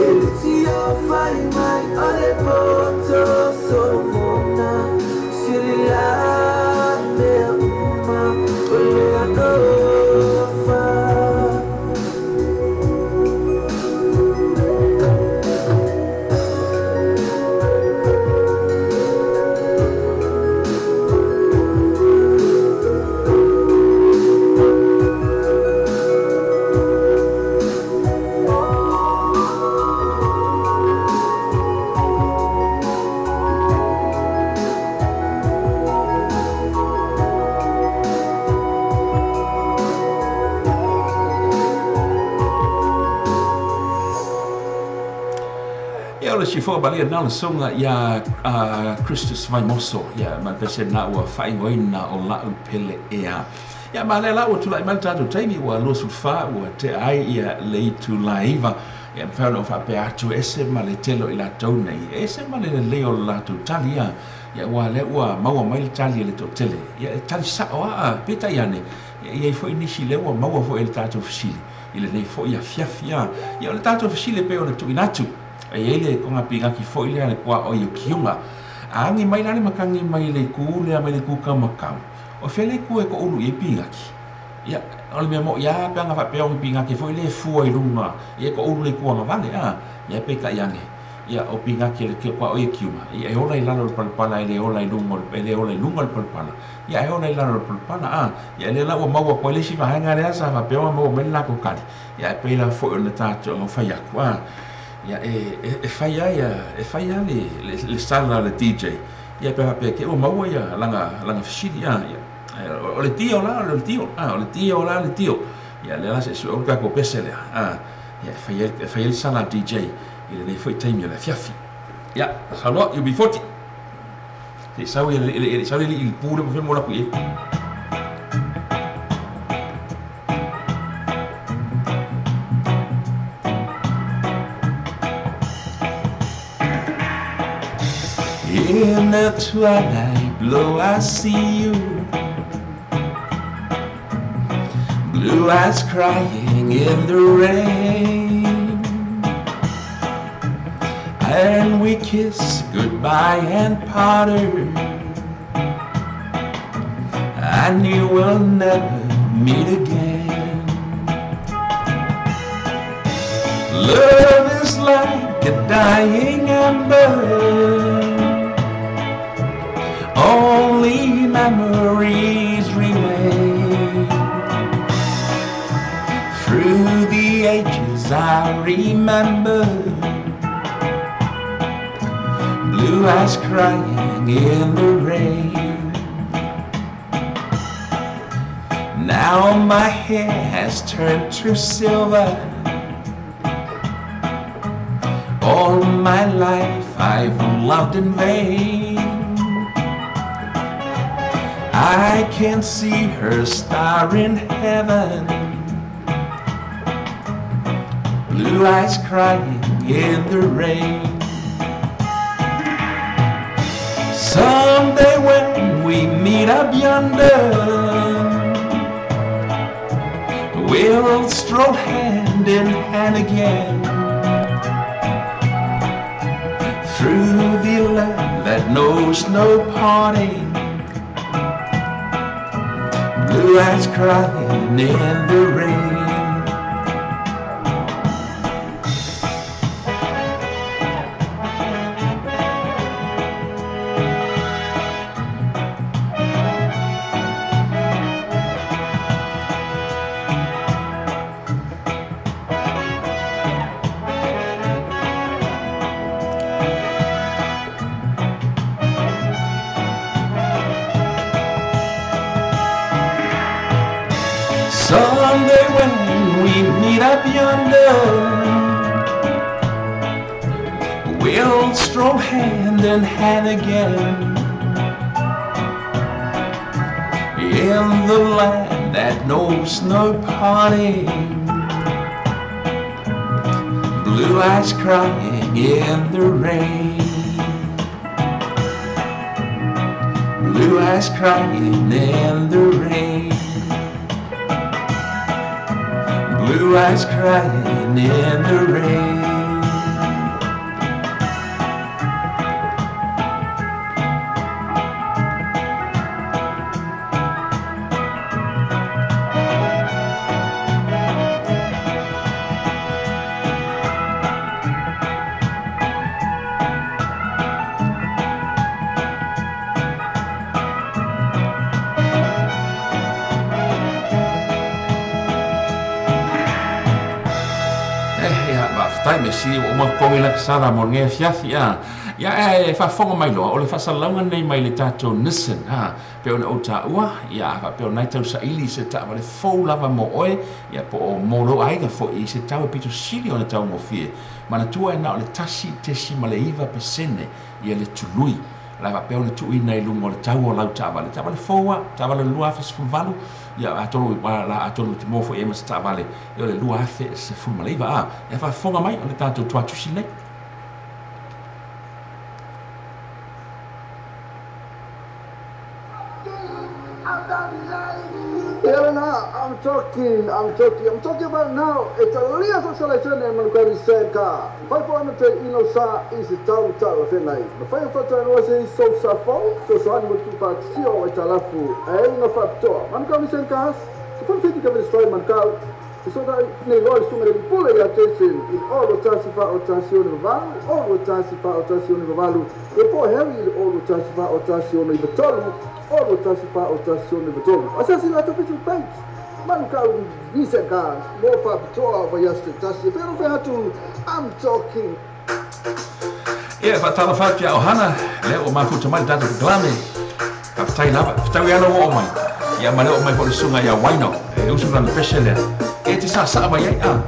E le tia fai mai o le poto solomona. Sili la mea uma o le alofa. Ia o le sifoa malia na o le susuga ia Christus Vaimoso ia ma le pese na ua faaigoaina o la'u pele ea. Ia ma lea la ua tula'i mai le tatou taimi ua 24 ua tea ai ia le itu laiva. Ia mafai ona ou faapea atu e ese ma le tele o i latou nei, e ese ma le lelei o le latou tali ia. Ia ua lea ua maua mai le tali e le toatele. Ia e tali sa'o a peitai ane ia i ai foi nisi lea ua maua foi e le tatou fesili i lenei foi afiafi a. Ia o le tatou fesili e pei ona tuuina atu. E i ai le toga pigaki foi lea le puaʻo i Okiuga. A agi mai la le makagi mai le itu lea mai le itu taumatau, o fea le itu e toʻulu i ai pigaki? Ia, o le mea moʻi lava pe ana faapea o ni pigaki foi lea e fua i luga, ia e toʻulu le itu agavale a. Ia peitai ane, ia o pigaki a le puaʻo i Okiuga, ia e ola i lalo o le palapala e le ola i luga o le, e le ola i luga o le palapala, ia e ola i lalo o le palapala a. Ia lea la ua maua atu ai le isi vaega lea sa faapea ona maua mai le latou tali, ia e pei lava foi ona tatou ona fai atu a. Ia e e fai lava ia e fai lava le le sala a le DJ ia pe faapea te i ua maua ia lana lana fesili a. Ia o le tio la o le tio a o le tio la le tio. Ia lea la seʻi suʻe le tatou pese lea a. Ia e fai ai e fai ai le sala a le DJ i lenei foi taimi o le afiafi. Ia saunoa UB40. Se i sau ia le sau le alii i le pu lea po o fea le mea ua alu atu i ai. In the twilight glow I see you, blue eyes crying in the rain, and we kiss goodbye and parted. I knew we'll never meet again. Love is like a dying ember, only memories remain. Through the ages I remember, blue eyes crying in the rain. Now my hair has turned to silver, all my life I've loved in vain. I can see her star in heaven, blue eyes crying in the rain. Someday when we meet up yonder, we'll stroll hand in hand again, through the land that knows no parting, blue eyes crying in the rain. Someday when we meet up yonder, we'll stroll hand in hand again, in the land that knows no parting. Blue eyes crying in the rain. Blue eyes crying in the rain. Blue eyes crying in the rain. Me si o ma kongi la sala mo nge fiafi a ia e faafofoga mai loa o le faasalalauga nei mai le tatou Nissan a pe ona ou taua ia faapea ona e tausaili se taavale fou lava mo oe ia po o mo lou aiga foʻi i se tau e pito sili ona taugofie. Manatua e na o le 1.9% ia le tului la faapea ona tuuina i luga o le tau o lau taavale taavale fou a taavale 2018 ia atonu la atonu te mo foʻi e ma se taavale ia o le 2019 a e faafofoga mai o le tatou tuatusi nei. I'm talking about now. It's a lia socialization and manukari senka. 500 ino sa is tau tau whenai. Mawhai whata no se so sa fau, so so ani motu pa tio e talafu. E una whapitoa. Manukari senka has. So fun fiti ka vele manukau. So da nei loa le sunga le pule ia Jason i olo tasi fa o tasi ono valu, olo tasi fa o tasi ono valu. E po Harry i olo tasi fa o tasi ono i tolu, olo tasi fa o tasi ono i tolu. Asasi la topitu page. Manukau Nissan mo whapitoa wa yaste tasi. Pero whehatu, I'm talking. Ia, whaatala whaatia o hana, lea o mafuta mai tatou kalame. Faafetai lava, fetau ia o mai. Ia ma lea o mai foʻi le suga ia Waino, e usu lana pese lea. E te sasaa mai ai a.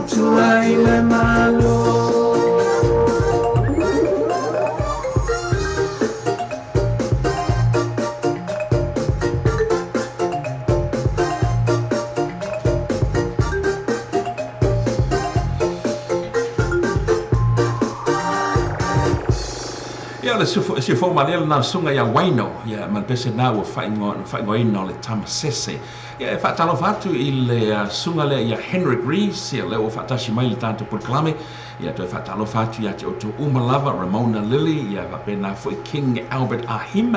tautua i le Malo. Ia o le siufou malie lena susuga ia Waino, ia ma le pese lena ua faaigoaina o le Tamasese. Ia e faatalofa atu i le susuga lea ia Henrik Rees, ia lea ua faatasi mai le tatou polokalame. Ia toe faatalofa atu ia te outou uma lava, Ramona Lily, ia faapena foi King Albert Ahim.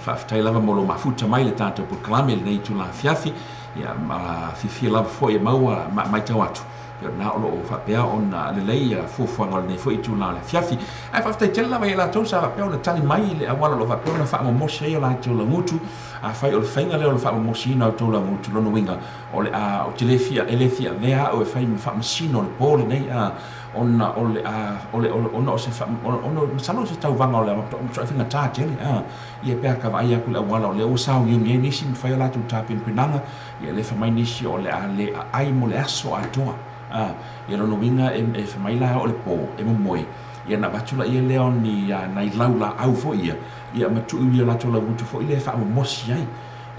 Faafetai lava mo lou mafuta mai le tatou polokalame i lenei itula afiafi. Ia ma fiafia lava foi e maua ma matau atu. Ia na o loo faapea ona lelei ia fuafuaga o lenei foi itula o le afiafi. Ae faafetai tele lava ia latou sa faapea ona tali mai i le auala o lo o faapea ona faamomosi ai o latou lagutu. Afai o le faiga lea o le faamomosiina o tou lagutu, lona uiga o le a ou te le fia e le fia avea au e fai ma faamasino o le po lenei a ona o le a o le ona o se ona masalo o se tauvaga o le matuai faigata tele a ia pe a ka vaai atu i le auala o lea ua sauniuni ai nisi ma fai o latou tapenapenaga. Ia le fai mai nisi o le a le aai mo le aso atoa. A, ia lona uiga e, e fai mai la o le po e momoe, ia ona avatu laia lea o ni nai lau laau foi ia, ia ma tuu i o latou laugutu foi lea e faamomosi ai.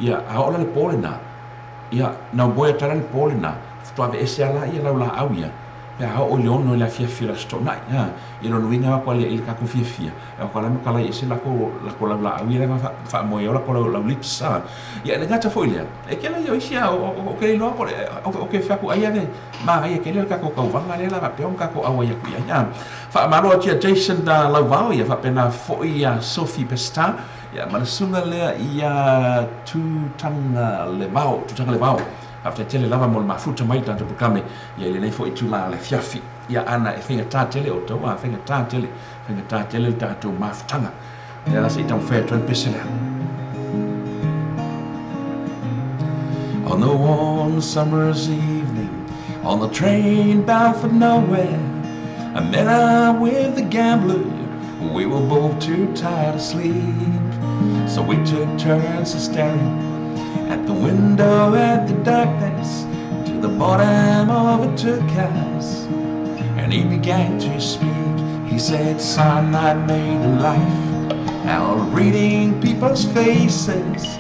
Ia, a oo la le po lena, ia, na moe atu lava la le po lena, faatoa aveese lava la lau laau ia, pe a oo i le 6 i le afiafi o le Aso Toonai. A, ia lona uiga e o atu lava i le tatou fiafia, e o atu lava matalai ese lako lako laulaau ia la faamoe ai lako lau lips. A, ia e le gata foi i lea, e tele ia o isi a o ke le iloa po o ke fai atu ai ave manaia tele le tatou tauvaga lea la faapea ona tatou auai atu i ai. A, faamalo atu ia Jason Lauvao, ia faapena foi ia Sophie Pestar, ia ma le susuga lea ia Tutagalevao, Tutagalevao. Faafetai tele lava mo le mafuta mai i le tatou polokalame ia i lenei foi itula o le afiafi. Ia ana e faigata tele outou, a faigata tele, faigata tele le tatou mafutaga. Lea la se i taumafai atu ai le pese lea. On the warm summer's evening, on the train bound for nowhere, I met up with the gambler. We were both too tired to sleep, so we took turns of staring at the window at the darkness to the bottom of it took us. And he began to speak. He said, son, I made a life out of reading people's faces,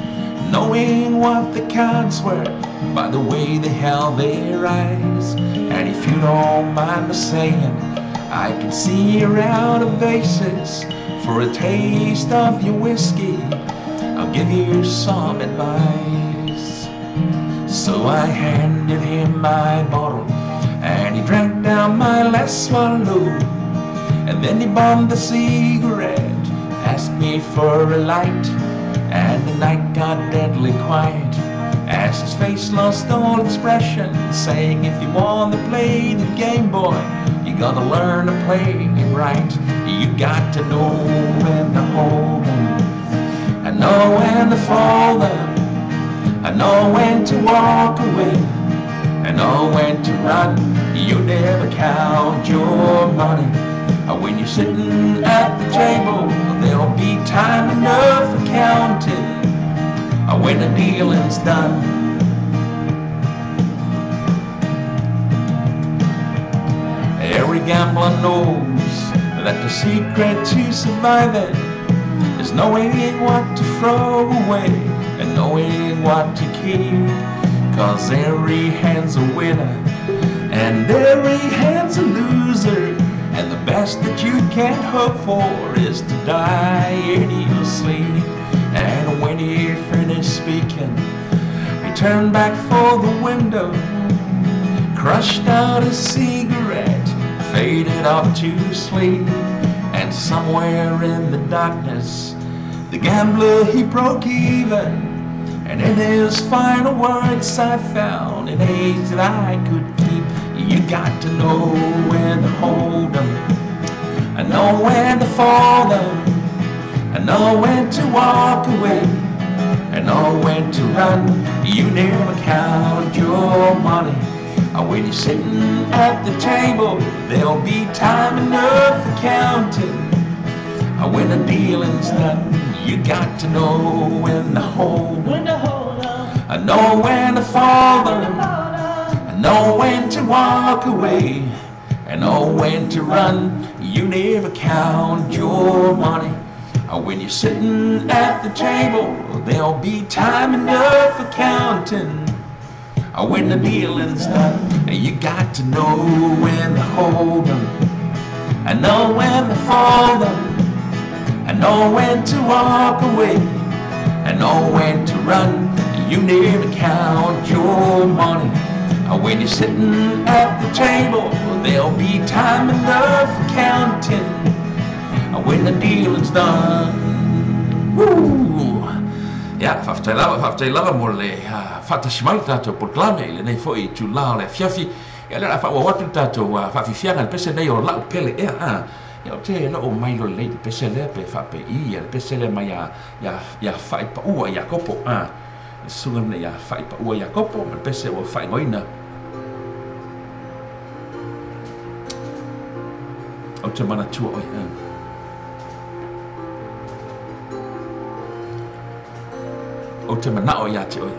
knowing what the cards were by the way they held their eyes. And if you don't mind me saying, I can see you're out of aces. For a taste of your whiskey, I'll give you some advice. So I handed him my bottle, and he drank down my last swallow. And then he bummed a cigarette, asked me for a light, and the night got deadly quiet as his face lost all expression, saying, if you want to play the game, boy, you gotta learn to play it right. You got to know when to hold 'em, and know when to fold 'em, and know when to walk away, and know when to run. You never count your money when you're sitting at the table. There'll be time enough for counting when the dealing's done. Every gambler knows that the secret to surviving is knowing what to throw away and knowing what to keep. 'Cause every hand's a winner and every hand's a loser, and the best that you can hope for is to die in your sleep. And when he finished speaking, he turned back for the window, crushed out a cigarette, faded off to sleep. And somewhere in the darkness, the gambler, he broke even. And in his final words, I found an age that I could keep. You got to know when to hold 'em, and know when to fold 'em, and know when to walk away, and know when to run. You never count your money when you're sitting at the table. There'll be time enough for counting when the dealing's done. You got to know when to hold 'em, and know when to fold 'em, and Know when to walk away and know when to run. You never count your money. When you're sitting at the table, there'll be time enough for counting. When the dealing's done, you got to know when to hold 'em, and know when to fold 'em, and know when to walk away, and know when to run. You never count your money. When you're sitting at the table, there'll be time enough for counting when the dealing's done. Woo! Ia, faafetai lava, faafetai lava mo le faatasi mai le tatou polokalame i lenei foi itulā o le afiafi. Ia, o lea o le a faaauau atu le tatou faafiafiaga i le pese nei o lau pele ea. Ia, ou te le o mailoa lelei i le pese lea pe faapei ia le pese lea mai ia, ia, ia Faaipaua Iakopo. Le susuga lenei ia Faaipaua Iakopo ma le pese ua faaigoaina. Ou te manatua oe. Ou te manao ia te oe.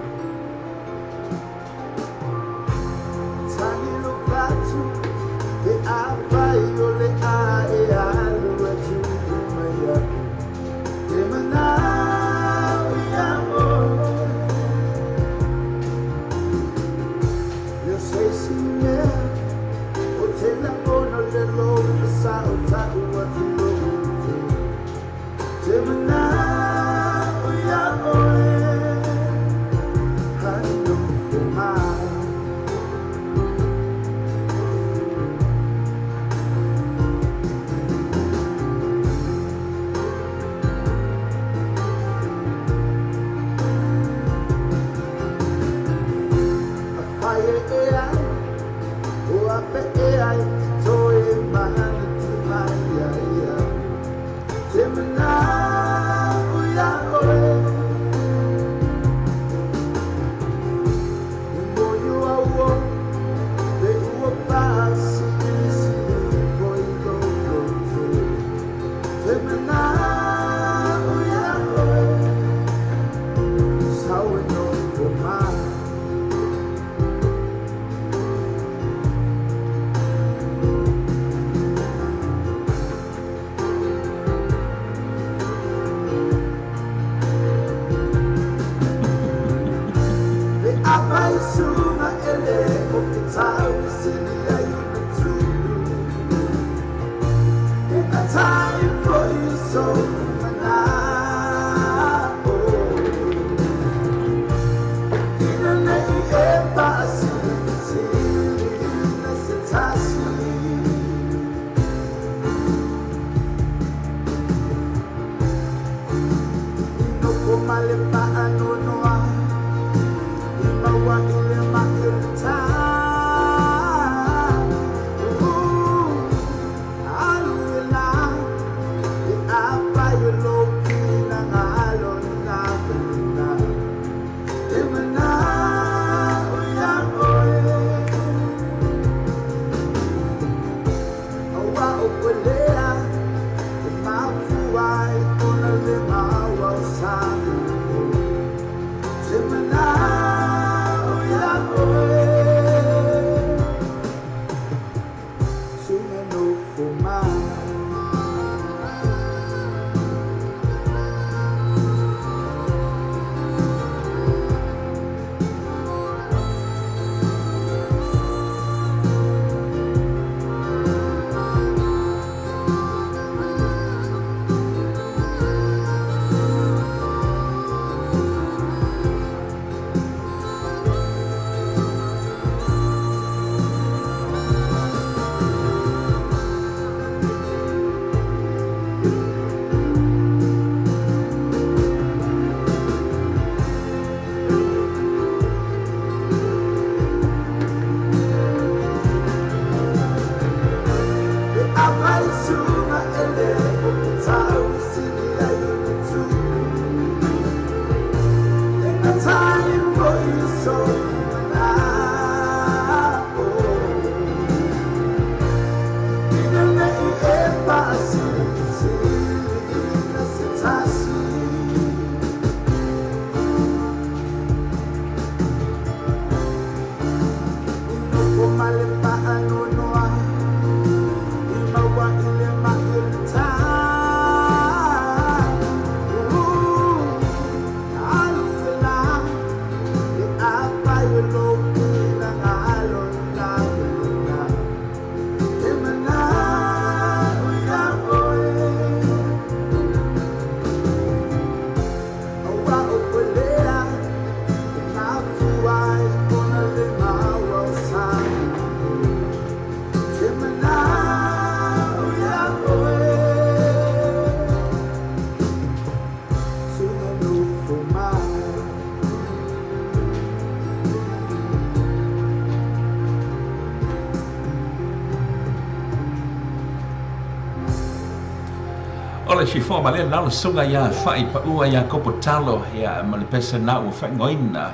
Ole sifoa ma lea nalo sunga ia whai paua ia kopo talo ia ma le pese na ua whaingoina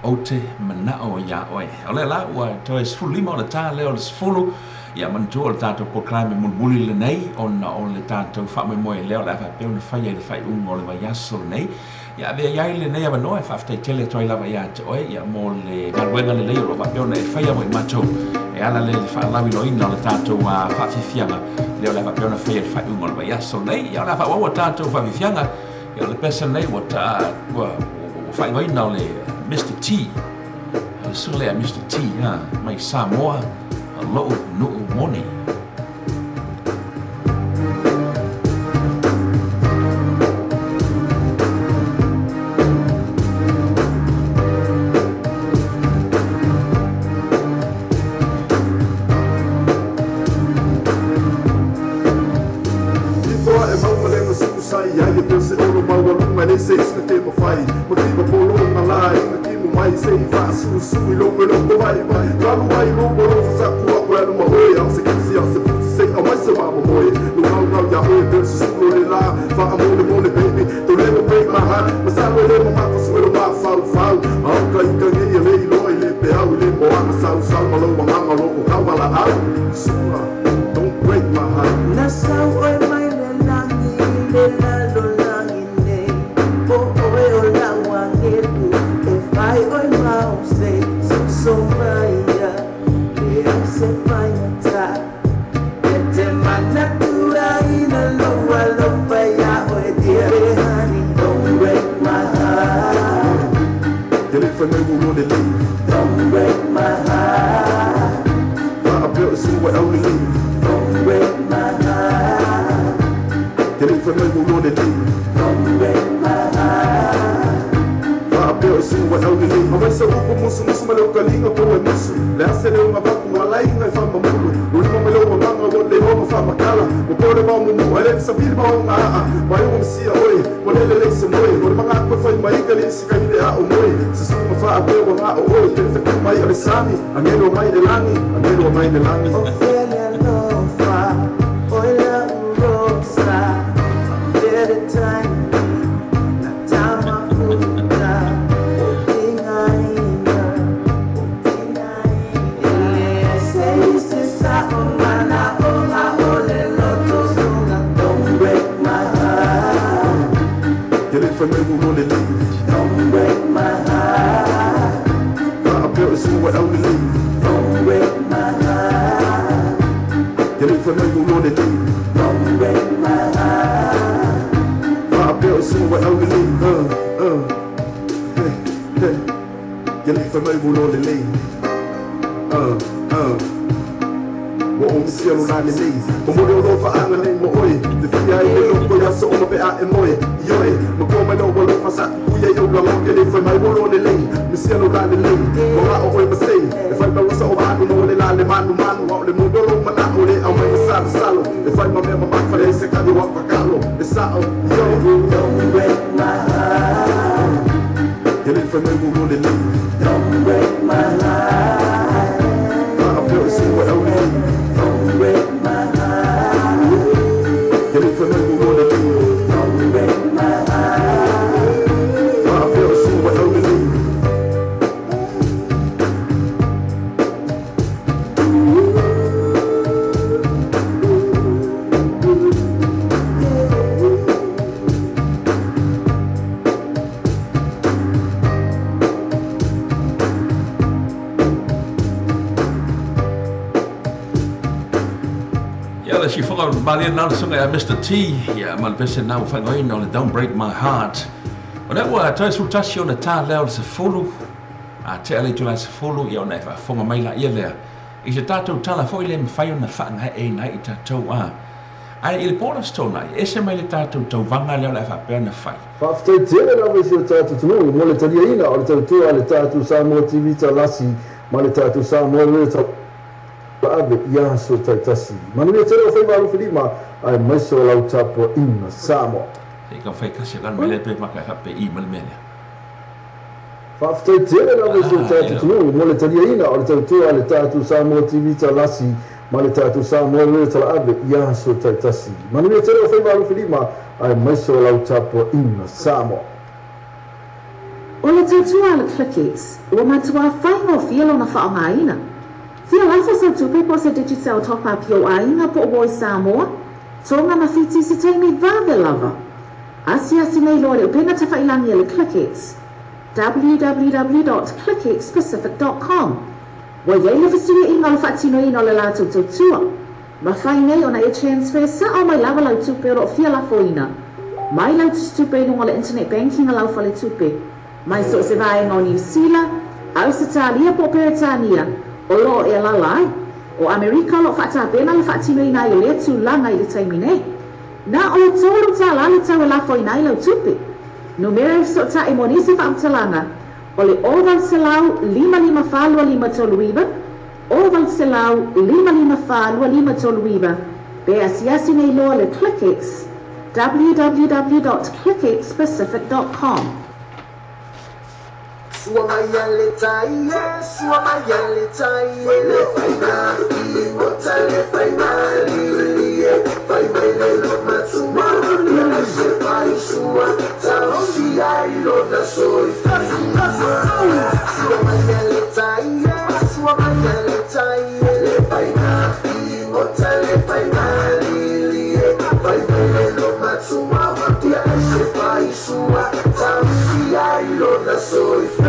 o te manao ia oe. O lea la ua toe 15 o le tā leo le 10 ia manatua o le tātou polokalame mulimuli lenei ona o le tātou faamoemoe lea o le a faapea ona faia i le faaiuga o le vaiaso lenei. Ia avea iai lenei avanoa e faafetai tele atu ai lava ia te oe ia mo le galuega lelei o loo faapea ona e faia mo i matou e ala le faalauiloaina o le tātou faafiafiaga lea o le a faapea ona faia i le faaiuga o le vaiaso lenei. Ia o le a faaauau a tātou faafiafiaga ia o le pese lenei ua ua faaigoaina o le Mr. T. O le susuga lea Mr. T mai Samoa lo'u nuu moni. Mr. T, ia ma le pese na ua faaigoaina o le Don't Break My Heart. O lea ua toe 11 ona tā lea o le 10, a tea le itula 10, ia ona e faafofoga mai laia lea. I se tātou tala foi le mawhai ona whaangae e i tātou a. Ai i le pōla stona, ese mai le tātou tauvaga lea o le faapea na fai. Faafetai tele lava i si o tātou atunuu mo le taliaina o le tautua a le tātou Samoa TV Talasi ma le tātou Samoa Reo ave i aso taitasi. Manuia tele o whai malu whilima, ai maise o lau tapua ina Samoa. Te ka whai kasi kan mele pe maka hape i male mele. Faafetai tele lava i si o tātou atunuu mo le taliaina o le tautua a le tātou Samoa TV Talasi Ma le tatou Samoa le talaave i aso taitasi. Manuia tele o faiva alofilima aemaise o lau tapuaʻiga Samoa. O le tautua a le ClickX, ua matuā faigofie lona faaaogaina. Fia lafo sau tupe po o se Digicel top-up i ou aiga po o uo i Samoa, Tonga ma Fiti i se taimi vave lava. Asiasi nei loa i le upega tafailagi a le ClickX, www.clickxpacific.com. Ua i ai le fesuiaiga o le faatinoina o le latou tautua. Mafai nei ona e transfer sao mai lava lau tupe o lo o fia lafoina mai lau tusitupe i luga o le internet banking a lau faletupe mai so o se vaega o Niu Sila, Ausetalia po o Peretania o lo o e alaala ai. O Amerika o lo o faatapena le faatinoina ai o lea tulaga i le taimi nei. Na o le $3 le tau e lafoina ai lau tupe. Numera e fesootai mo nisi faamatalaga o le 0800 554 2539, 0800 554 2539, pe asiasi nei loa le ClickX, www.clickxpacific.com. Sua mai a le tai e, sua mai a le tai e, le fai igota le fai malili e, fai mai le lo matua, ia se fai sua, tausi ai lona soifua. Sua mai a le tai e, sua mai a le tai e, le fai igota le fai malili e, fai mai le lo matua, ia se fai sua, tausi ai lona soifua.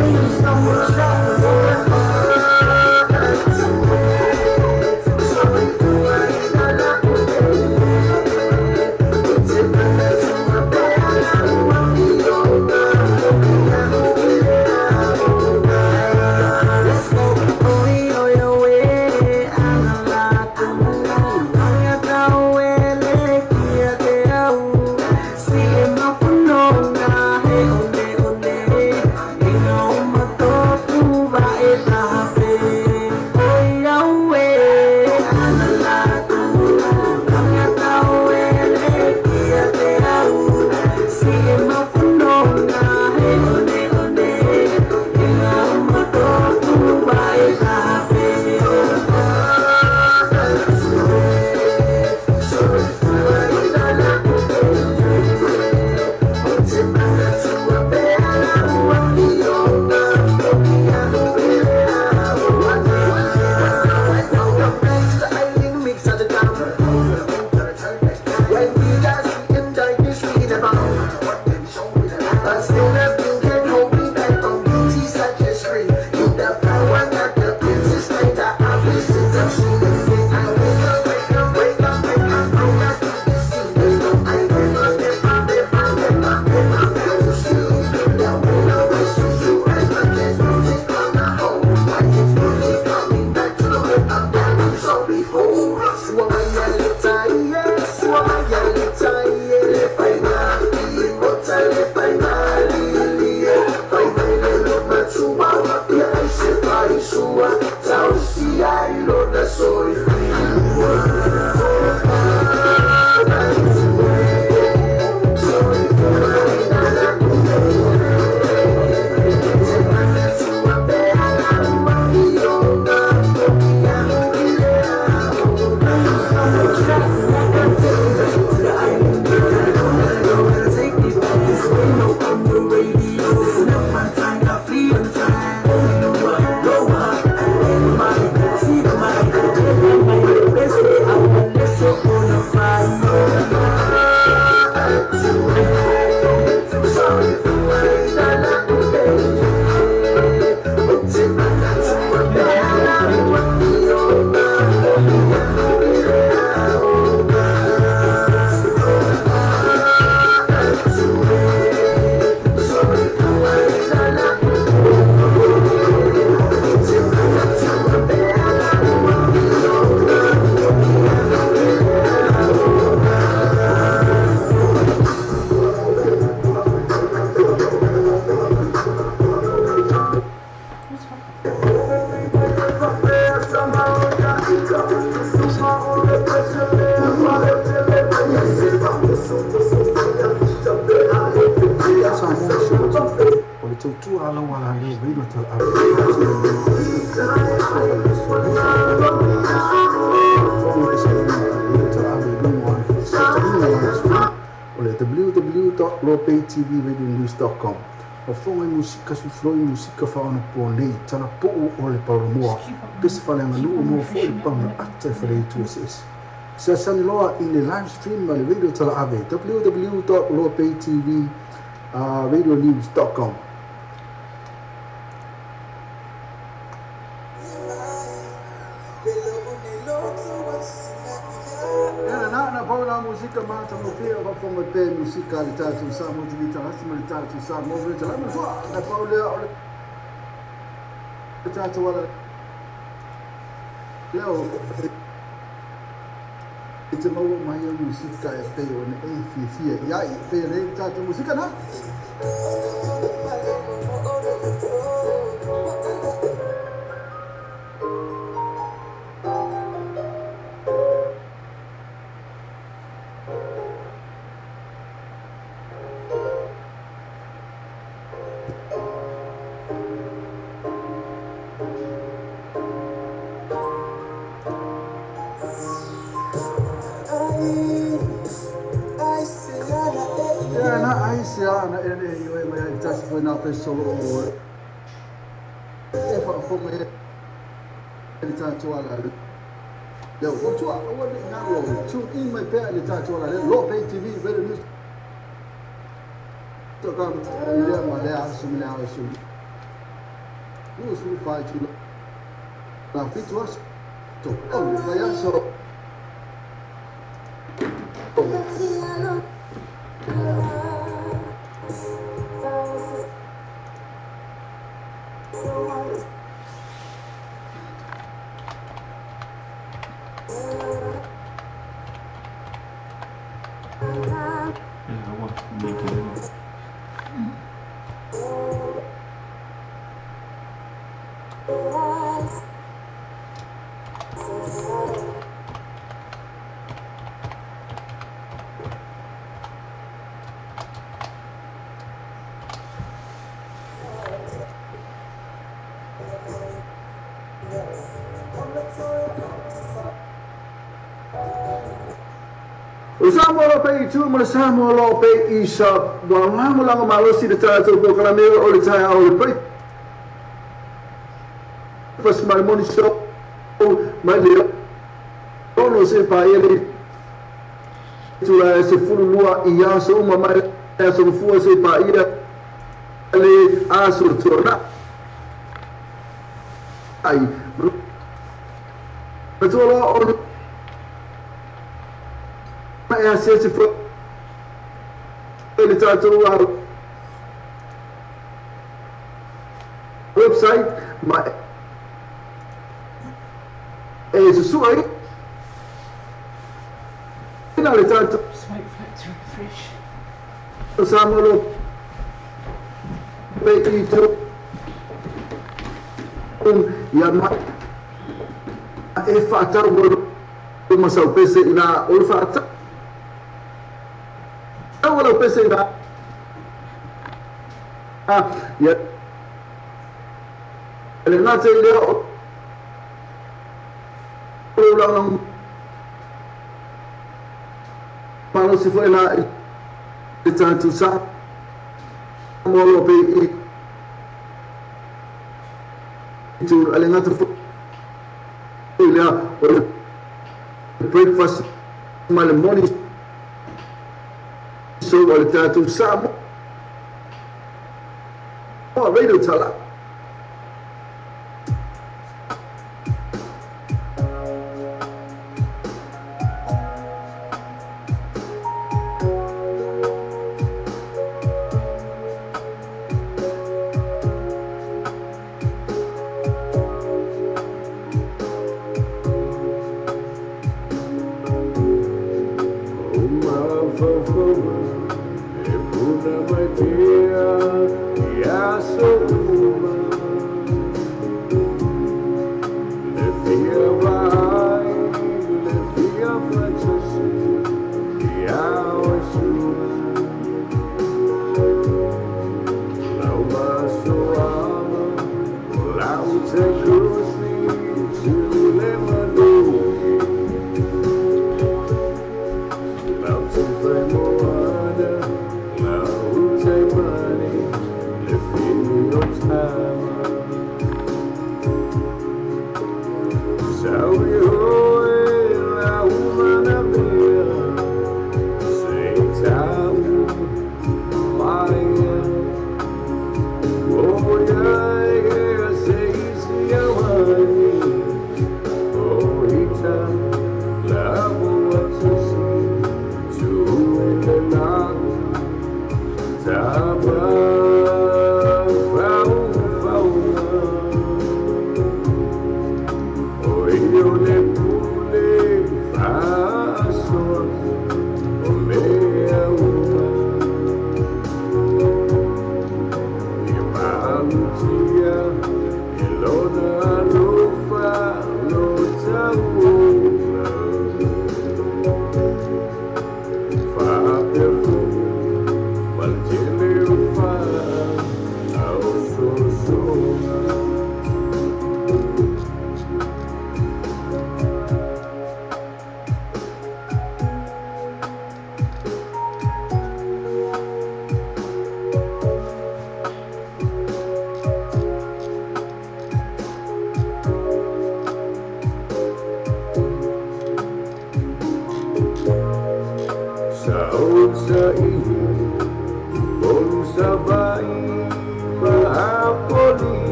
tautua ala wala leo radio tala'ave. O le www.lopaytvradionews.com. O fonga i musika sufloi musika whaona po nei tala po'o o le paulamoa pese whaleanga nuu mo fo i panga ata i whale itu ss. Se asani loa i le live stream ma le radio tala'ave www.lopaytvradionews.com. Musika mata mo pia o fonga pe musika le tātou sa mo te vita hasi ma le tātou sa mo vita la mo soa na paulea o le tātou ala leo e te maua mai au musika e pe o ne e fiafia iai pe le tātou musika na. So e whakafonga e le tātou ala leo o tua o le ngalo tune in mai pea le tātou ala leo Lopay TV Radio News to kam lea ma lea aso me lea aso lu fai tu la fitu aso to o le fai aso. O Samoa Lope i tu ma le Samoa Lope i sa lagolago malosi le tatou polokalame o le taeao o le breakfast ma le morning show mai le 6 se paia le tula se 12 i aso uma mai aso mafua se paia le aso tona ai matua loa o e asiasi foi le tatou website ma e susua ai na le tatou. Just wait for it to refresh. Samoa Lope i tu ia ma e whaatau ma sau pese ina o le whaatau wala pese ina ia le ngate lea o lagolago malosi foi la i le tatou Samoa Lope i tu le gata foi lea o le breakfast ma le morning show o le tatou Samoa Radio Tala. Lau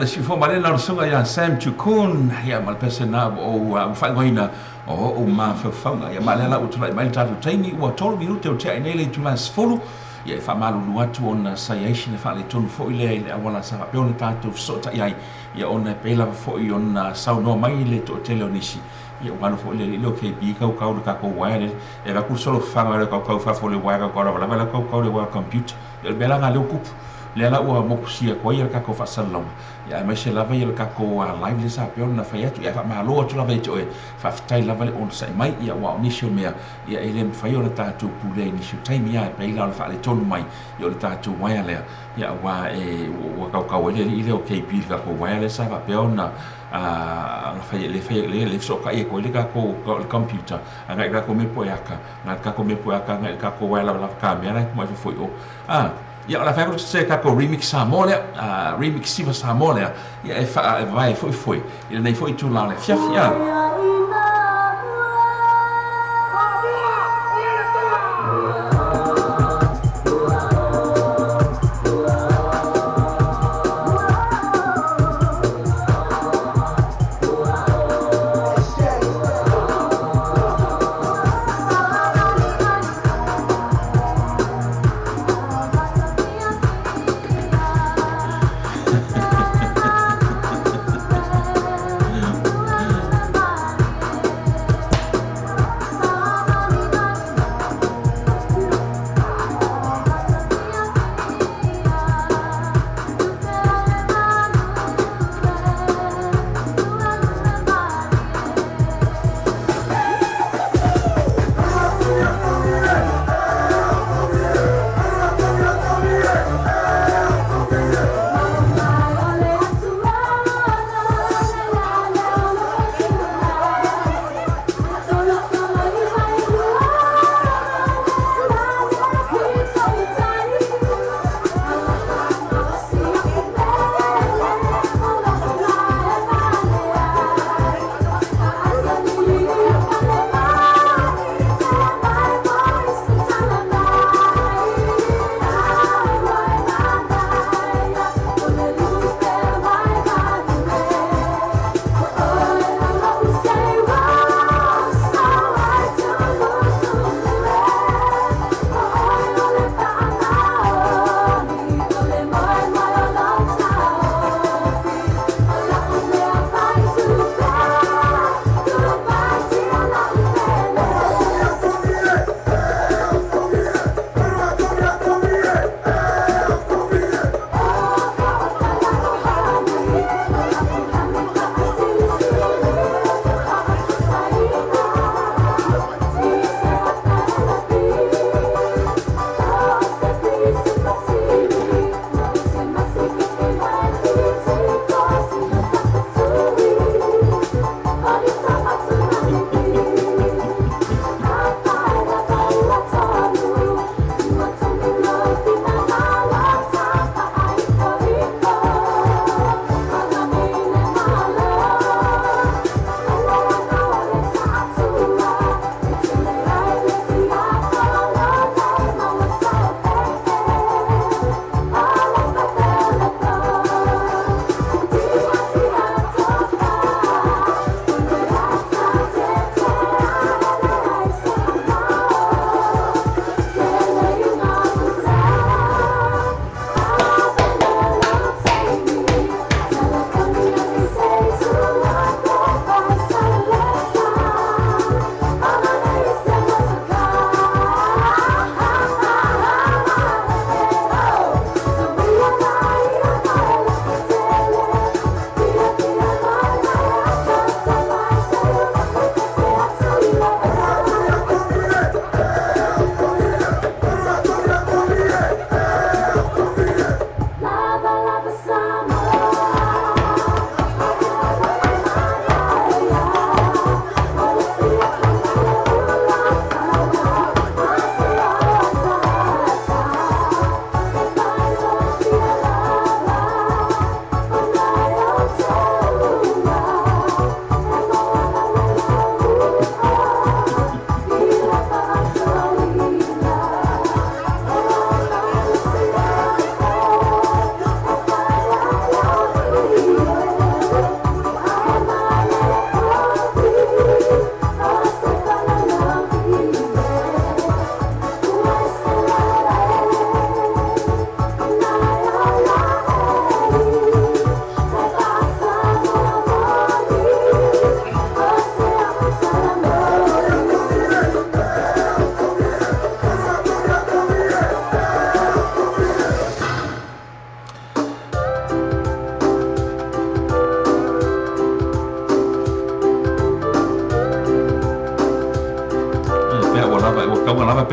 Le sifo malena o sunga ia Sam Chukun ia malpese na o whaingoina o mawhauwhaunga ia malela o tulai mai tātou taimi ua 3 minute o te ainele i tula sefulu ia e whamalulu atu ona sai na whaale tonu fo i lea i le awala sa whapea ona tātou sota i ai ia ona pela fo i ona saunoa mai le to tele o nisi ia wano fo i le leo KB kau kau le kako waia le e raku solo whanga le kau kau whafo le waia kau kau lava lava kau kau le waia computer ia le bela ngā leo kupu le ala ua mokusia koa ia le kako whaasalonga ia maise lava ia le kako live le sa peo na whai atu ia whamahalo atu lava i te oe whawhitai lava le ona sai mai ia ua o nisi o mea ia e le mwhai o le tātou pule i nisi o taimi ia e peila o le whaale tonu mai ia o le tātou waia lea ia ua e ua kaukau ele i le o KP le kako waia le sa whapeo na le whai le le soka ia koe le kako le computer a ngai kako me poeaka ngai kako me poeaka ngai kako waia lava lava ka mea lai kumai fofoi o ia o la whaikoro se kako remix Samoa lea, remix Siva Samoa lea, ia e wha e vai foi foi, i nei foi tū lao le fiafi a.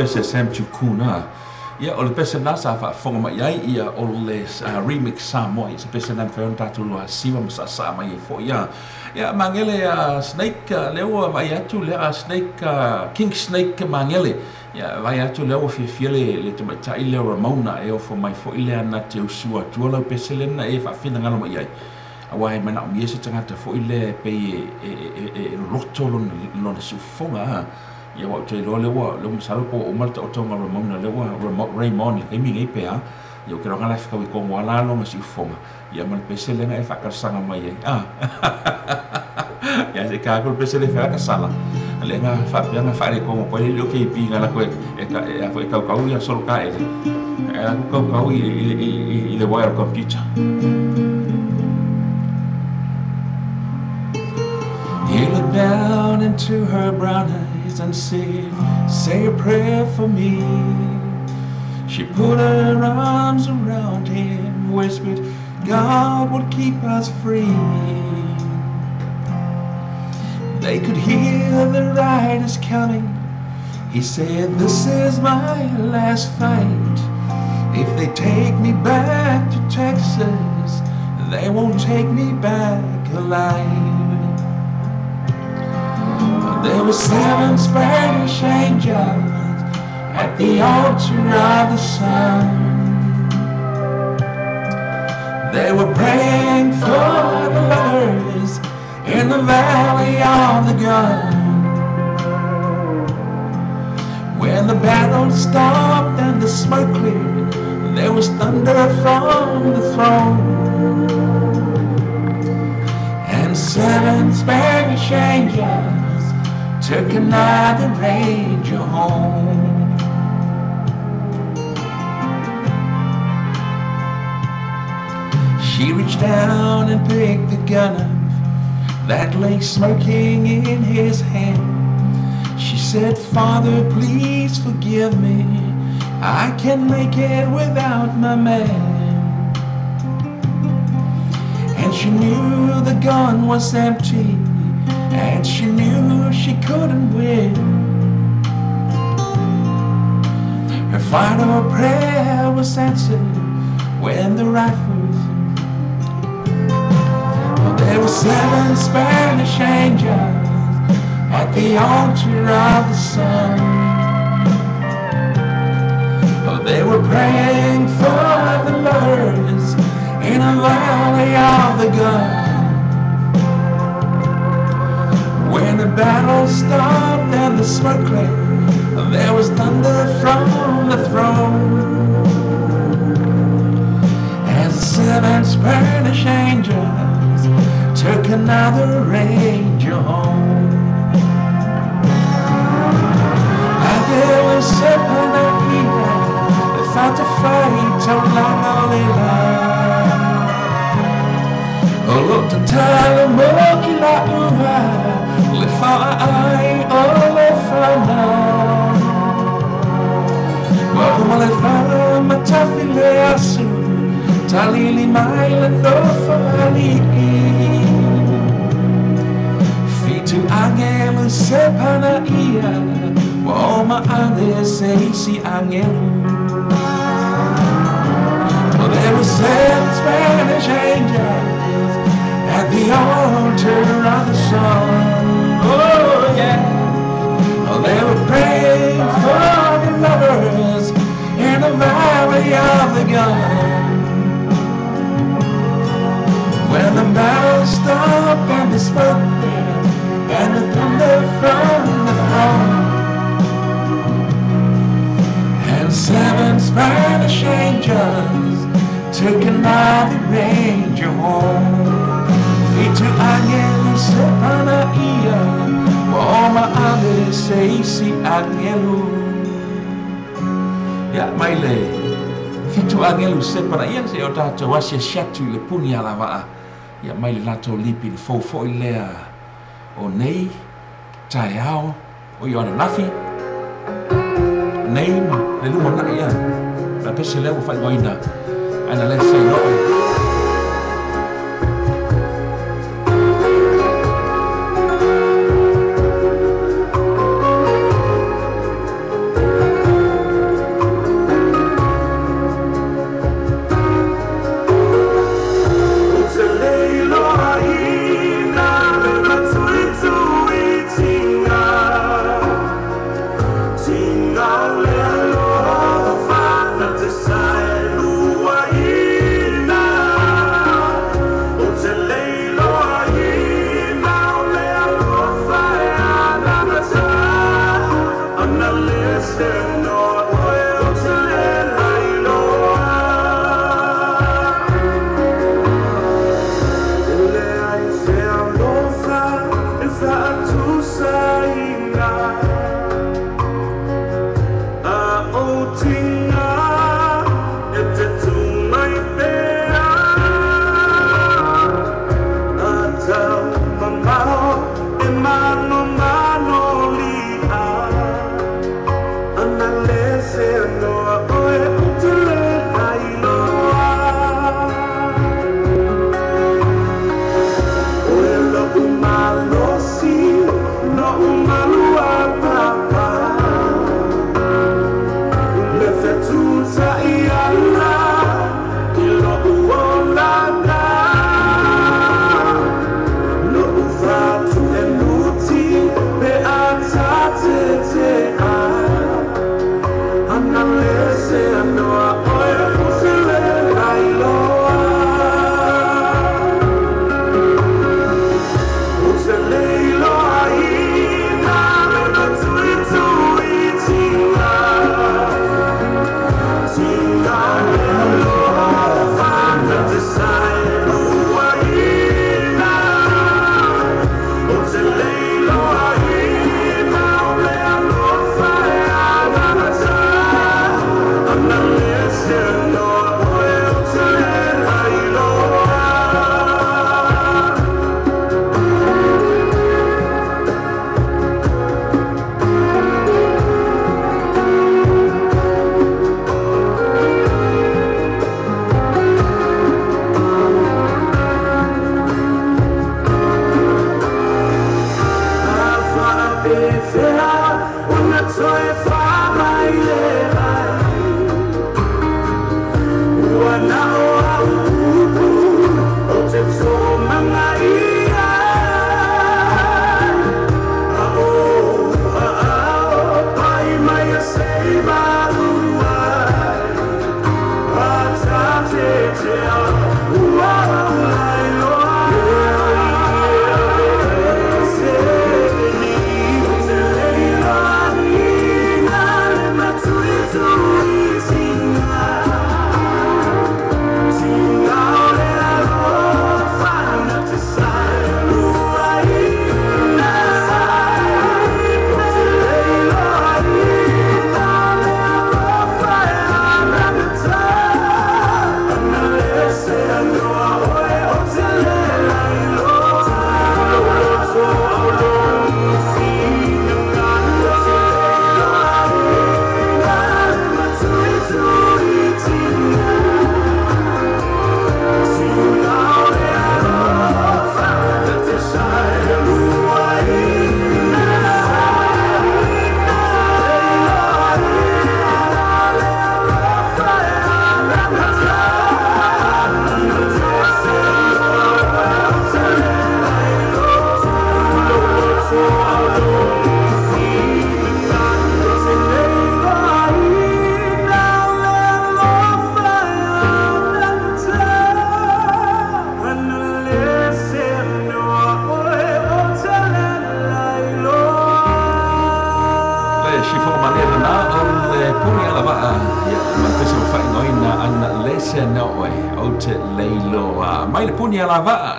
pese Sam Tukuna. Ia, o le pese na sa faafofoga mai ai, ia, o le remix Samoa, ia, se pese na mafai ona tatou siva ma saasaa mai ai foi ia. Ia, Magele Snake, lea ua vaai atu lea Snake, King Snake Magele. Ia, vaai atu lea ua fiafia le tamaitai lea o Ramona e ofo mai foi lea na te usu atua lau pese lea na e faafinagalo mai ai. Aua e manaomia se tagata foi lea e pei e loloto lona siufofoga. Ia ua ou te iloa lea ua lea ua masalo po ua uma le taotoga o Ramona lea ua Raymond i le taimi nei pe a. Ia ou te iloa la e fetaui tonu lava la lona siufofoga ia ma le pese lea na e faatalosaga mai ai. Ia se i ta atu le pese lea e fai lava sala. Lea na faapea na faaletonu atu ai le alii o KB na alu atu e tautau ia solo taele. Ae alu atu tautau i le uaea o le computer. He looked down into her brown eyes and said, "Say a prayer for me." She put her arms around him, whispered, "God will keep us free." They could hear the riders coming. He said, "This is my last fight. If they take me back to Texas, they won't take me back alive." There were 7 Spanish angels at the altar of the sun. They were praying for the lovers in the valley of the gun. When the battle stopped and the smoke cleared, there was thunder from the throne. And 7 Spanish angels took another angel home. She reached down and picked the gun up that lay smoking in his hand. She said, "Father, please forgive me. I can't make it without my man." And she knew the gun was empty, and she knew she couldn't win. Her final prayer was answered when the rifles. Well, there were 7 Spanish angels at the altar of the sun. Oh, they were praying for the lovers in a valley of the gun. When the battle stopped and the smoke cleared, there was thunder from the throne. As the 7 Spanish angels took another angel home. There was Talili mai le tofa Fitu angelu se pana ia Wa oma ane se isi angelu. Well, there were 7 Spanish angels at the altar of the sun. Oh yeah. Oh, they were praying for the lovers in the valley of the gun. When the battle stopped and the smoke cleared and the thunder from the throne, and 7 Spanish angels took another angel home. Fitu angelu se pana ia wa oma ale se isi angelu. Ia mai le fitu angelu se pana ia se o tātou asia siatu i le puni ala waa. Ia mai le latou lipi le fou foi lea o nei taeao o Ioana Nafi nei ma le luma na ia la pese lea ua faaigoaina ana le saino'o.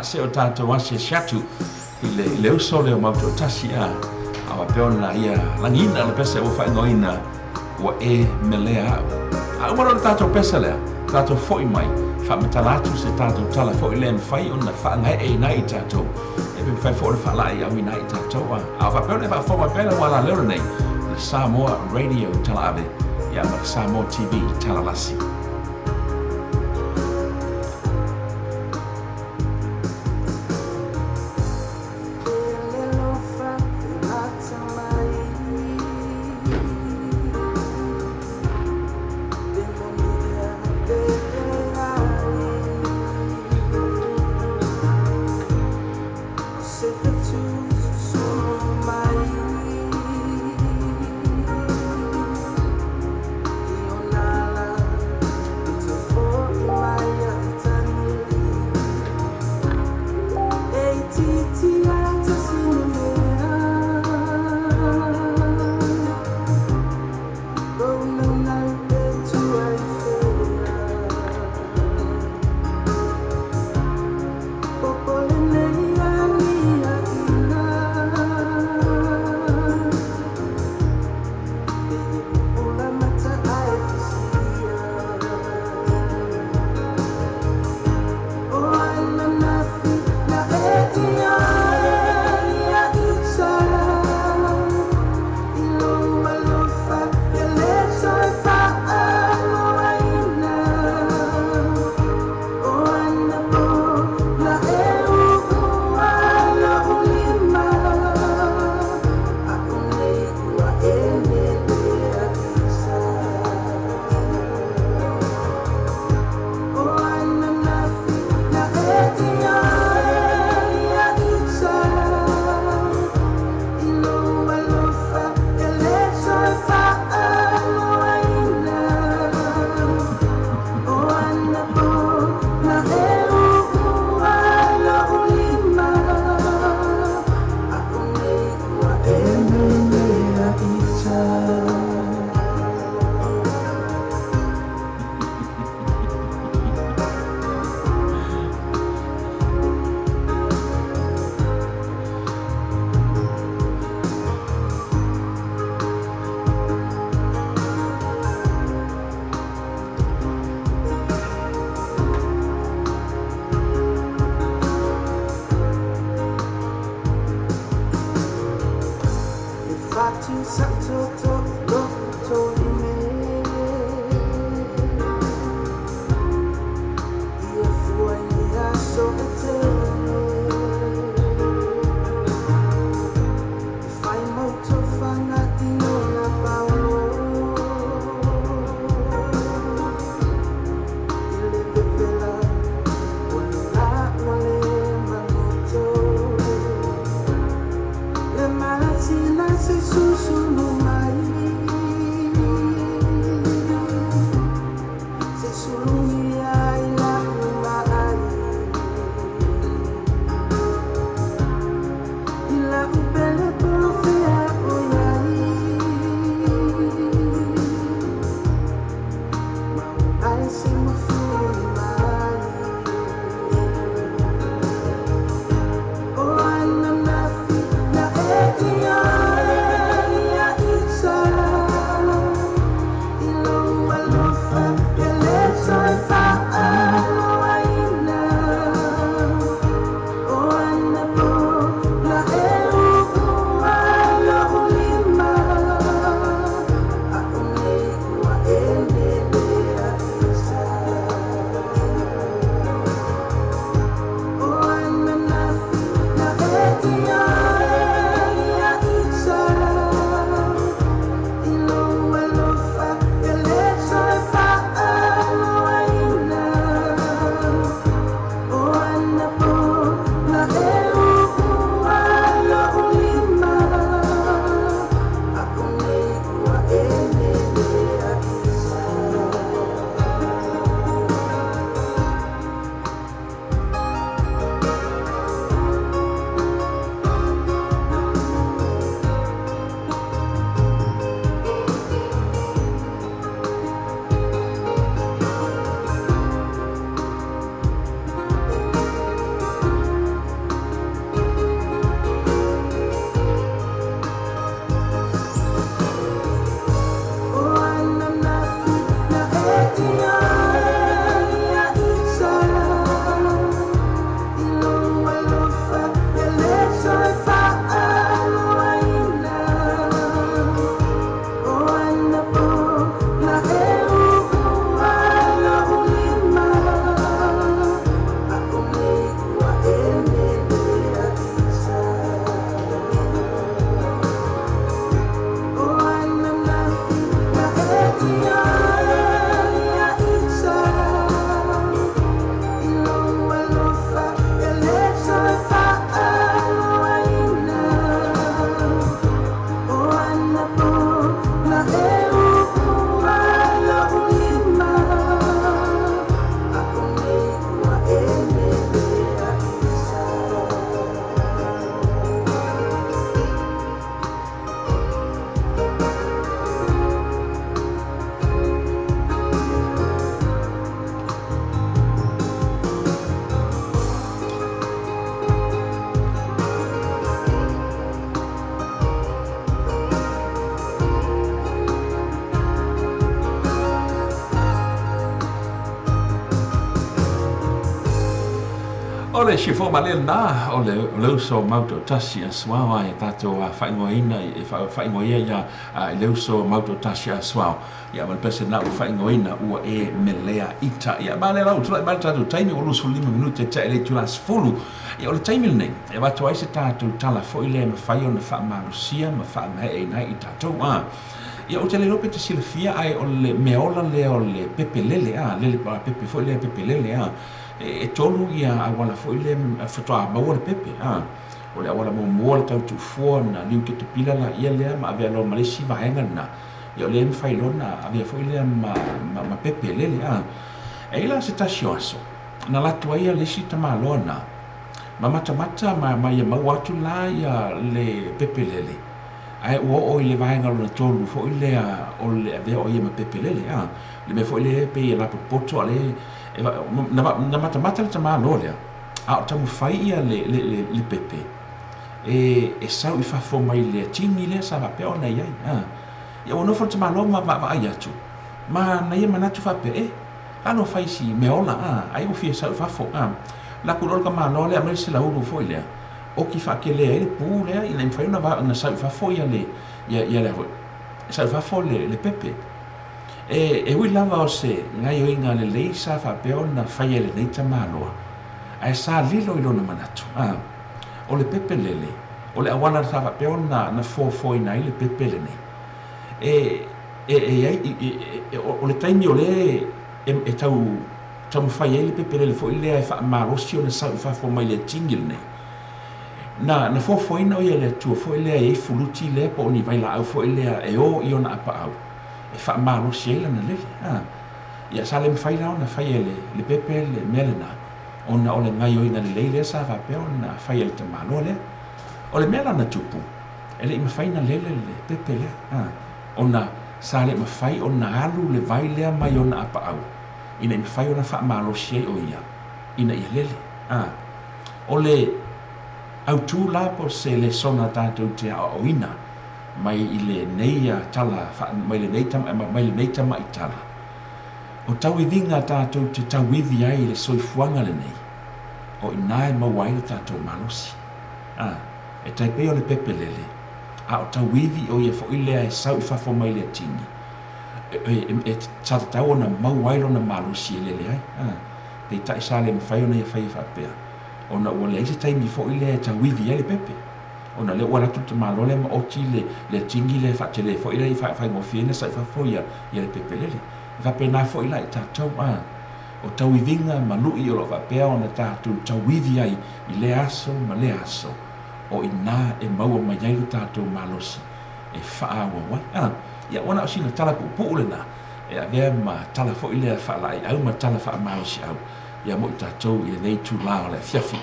Se o tātou ase siatu i le uso leo mauto tasi a awa peona ia langina le pese ua whaingoina ua e melea au. A umaro le tātou pese lea, tātou foi mai, whaamatala atu se tātou tala foi lea mwhai ona whaangae e nai tātou. E pe mwhai fo le whaalai au i nai tātou a. A whapeona e whaafoma pela wala leo nei, le Samoa Radio Talaave, ia ma le Samoa TV Talalasi. Nala. O le sifo ma le na o le leuso mauto tasi a suao ai tatou a faingoina e faingoia ia i leuso mauto tasi a suao ia ma le pese na ua faingoina ua e melea ita ia ma le lau tulai ma le tatou taimi ua 25 minute te le tula 10 ia o le taimi lenei e avatu ai se tatou tala foi lea e mafai ona faamalosia ma faamaeaina ai i tatou a ia o te le iloa pe te silafia ai o le meaola lea o le pepe lele a lele pepe foi lea pepe lele a e tolu ia auala foi lea faatoa maua le pepe a o le auala muamua le tau tuufua na liu ketapila la ia lea ma avea loa ma le isi vaega lena ia o lea e mafai loa na avea foi lea ma pepe lele a e i la se tasi o aso na latou ai le isi tamaloa na ma matamata ma ia maua atu la ia le pepe lele ae ua oo i le vaega lona tolu foi lea o le avea o ia ma pepe lele a le mea foi lea pei e lapotopoto a le na matamata le tamaloa lea a o taumafai ia le pepe e sau i fafo mai le tini lea sa faapea ona i ai a ia ua nofo le tamaloa ma vaavaai atu ma na ia manatu faapea e lalo fai si meaola a ai ua fia sau i fafo a laku loa le tamaloa lea aumai le selaulu foi lea oki faakelea ai le pu lea ina ia mafai ona sau i fafo ia le ia le foi sau i fafo le pepe e ui lava o se gaioiga lelei sa faapea ona faia e lenei tamaloa ae sa lilo i lona manatu a o le pepe lele o le auala sa faapea ona na foafoaina ai le pepe lenei e o le taimi o le e tau taumafai ai le pepe lele foi lea e faamalosi ona sau i fafo mai le tini lenei na foafoaina o ia le Atua foi lea e i ai fuluti lea po o ni vailaau foi lea e o i ona apaau e faamalosi ai lana lele a ia sa le mafai la ona fai e le pepe le mea lena ona o le gaioiga lelei lea sa faapea ona fai e le tamaloa lea o le mea lana tupu e le i mafai na lele le pepe lea a ona sa le mafai ona alu le vai lea mai ona apaau ina i mafai ona faamalosi ai o ia ina ia lele a o le autū la po se lesona tatou te aoaoina mai i lenei tala mai lenei tamaitala o tauiviga tatou te tauivi ai i le soifuaga lenei o ina e maua ai le tatou malosi a e tai pei o le pepe lele a o tauivi o ia foi lea e sau i fafo mai le tini e sa tatau ona maua ai lona malosi e lele ai a peitai sa le mafai ona ia faia faapea ona ua leai se taimi foi lea e tauivi ai le pepe ona lea ua alu atu le tamaloa lea ma oti le tini lea faatele foi lea i faigofie na sau i fafo ia le pepe lele e faapena foi la i tatou a o tauiviga ma lui o loo faapea ona tatou tauivi ai i lea aso ma lea aso o ina e maua mai ai lo tatou malosi e faaauau ai a ia ua na o sina tala puupuu lena e avea ma tala foi lea faalaaiau ma tala faamalosiau ia mo i tatou i lenei itulā o le afiafi.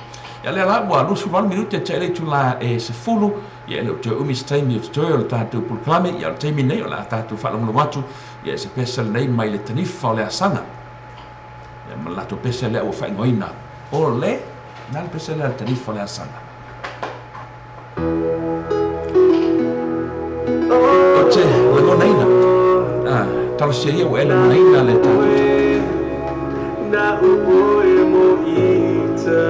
Ia lea la ua 28 minute te le itulā e 10 ia e le o toe umi se taimi o totoe o le tatou polokalame ia o le taimi nei o le a tatou faalagolago atu ia e se pesa lenei mai le tanifa o le asaga ia ma le latou pesa lea ua faaigoaina o le na le pesa lea le tanifa o le asaga. O te lagonaina talosia ia ua e lagonaina le tatou na uoe mo ita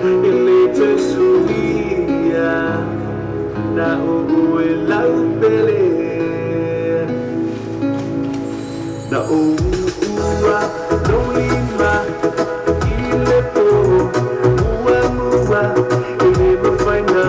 e le te suia na uoe lau pele na ua lolima i le po ua mua e le mafai na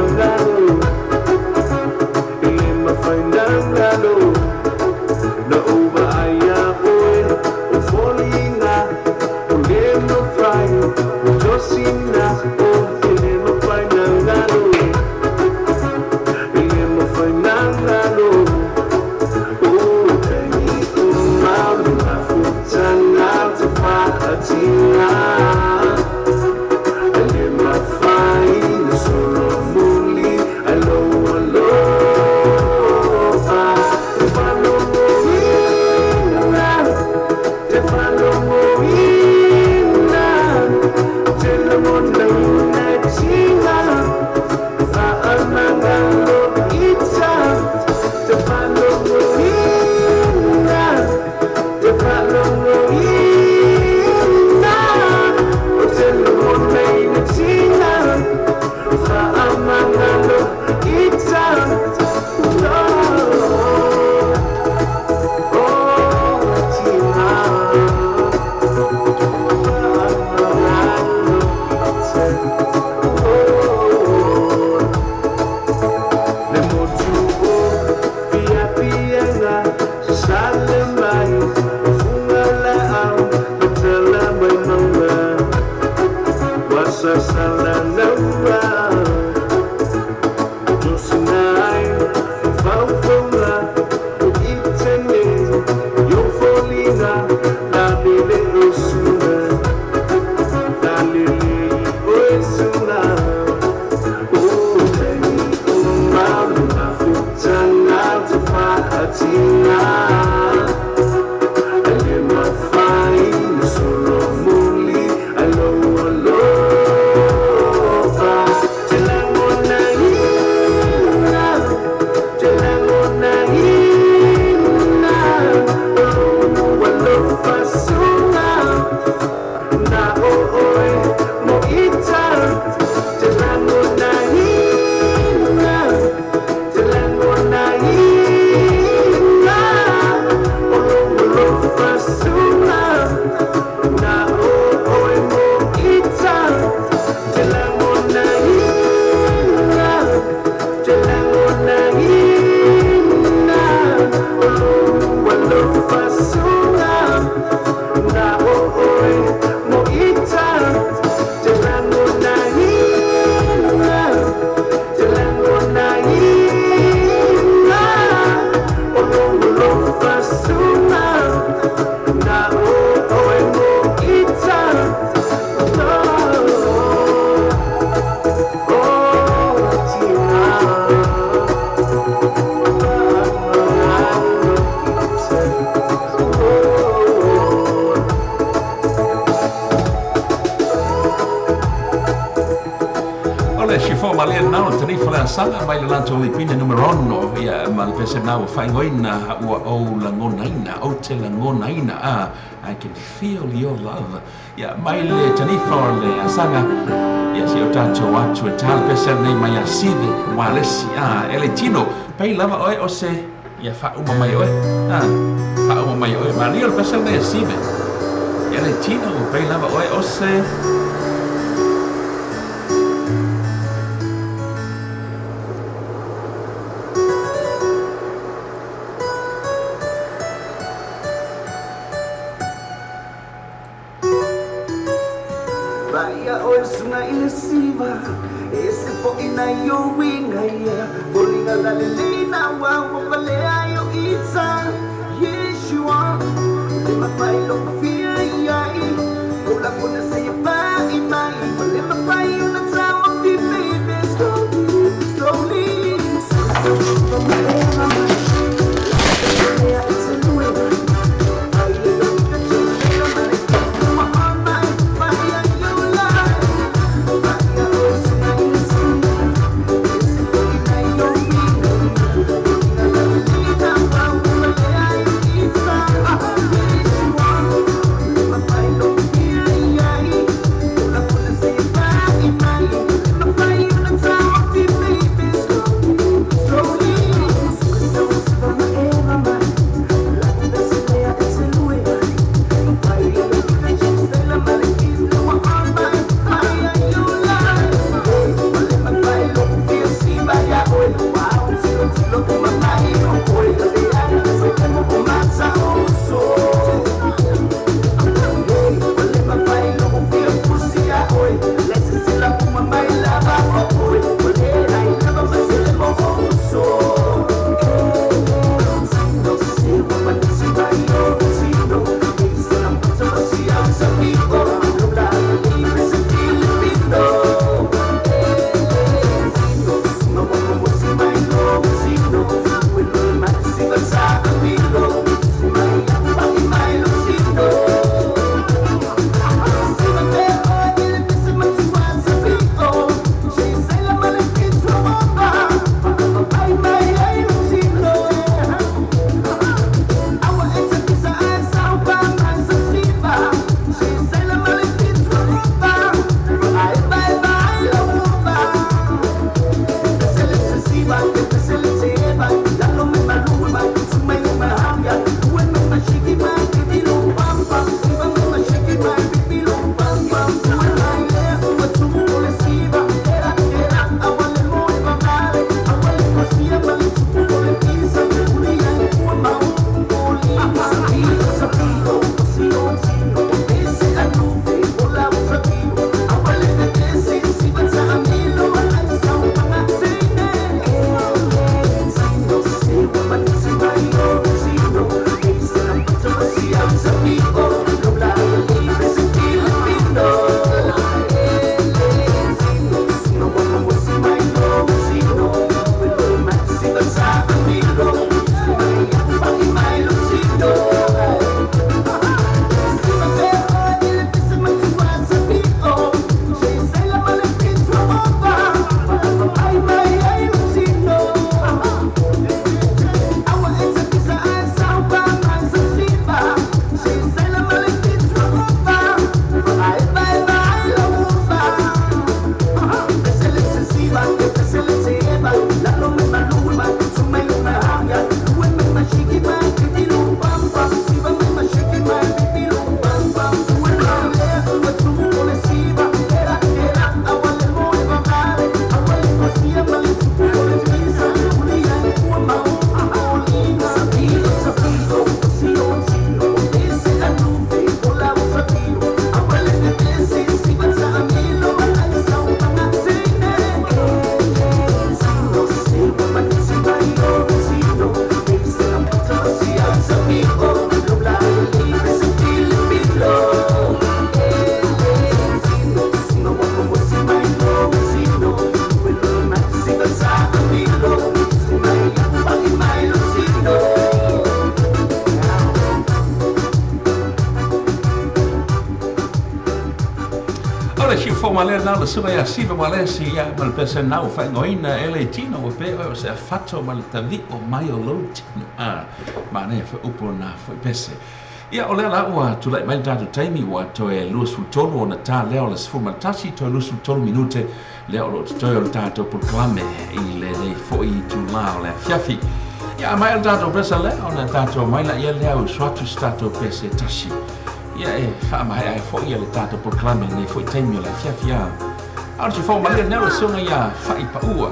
Sanga mai le latou lipina numero 6 ia ma le pese na ua faaigoina ua ou lagonaina ou te lagonaina I can feel your love ia mai le tanifa o le asaga ia si o tatou atu e tala pese nei mai a sive walesi e le tino pei lava oe o se ia faauma mai oe faauma mai oe malia o le pese nei a sive e le tino pei lava oe o se It's malia na le suga ia siva walesi ia ma le pese nau whaingoina e le tino ua pe o se afato ma le tavi o mai o lou tino a ma ne fa upo na foi pese. Ia o lea la ua tulai mai le tatou taimi ua toe 23 ona tā lea o le 11 toe 23 minute lea o loo totoe o le tatou polokalame i lenei foi itulā o le afiafi. Ia mai o le tatou pese lea ona tatou mai laia lea uso atu se tatou pese tasi. Ia e faamaea ai foi le tatou polokalame lenei foi taimi o le afiafi a. A o le tifou malia lea o le susuga ia Faipaua.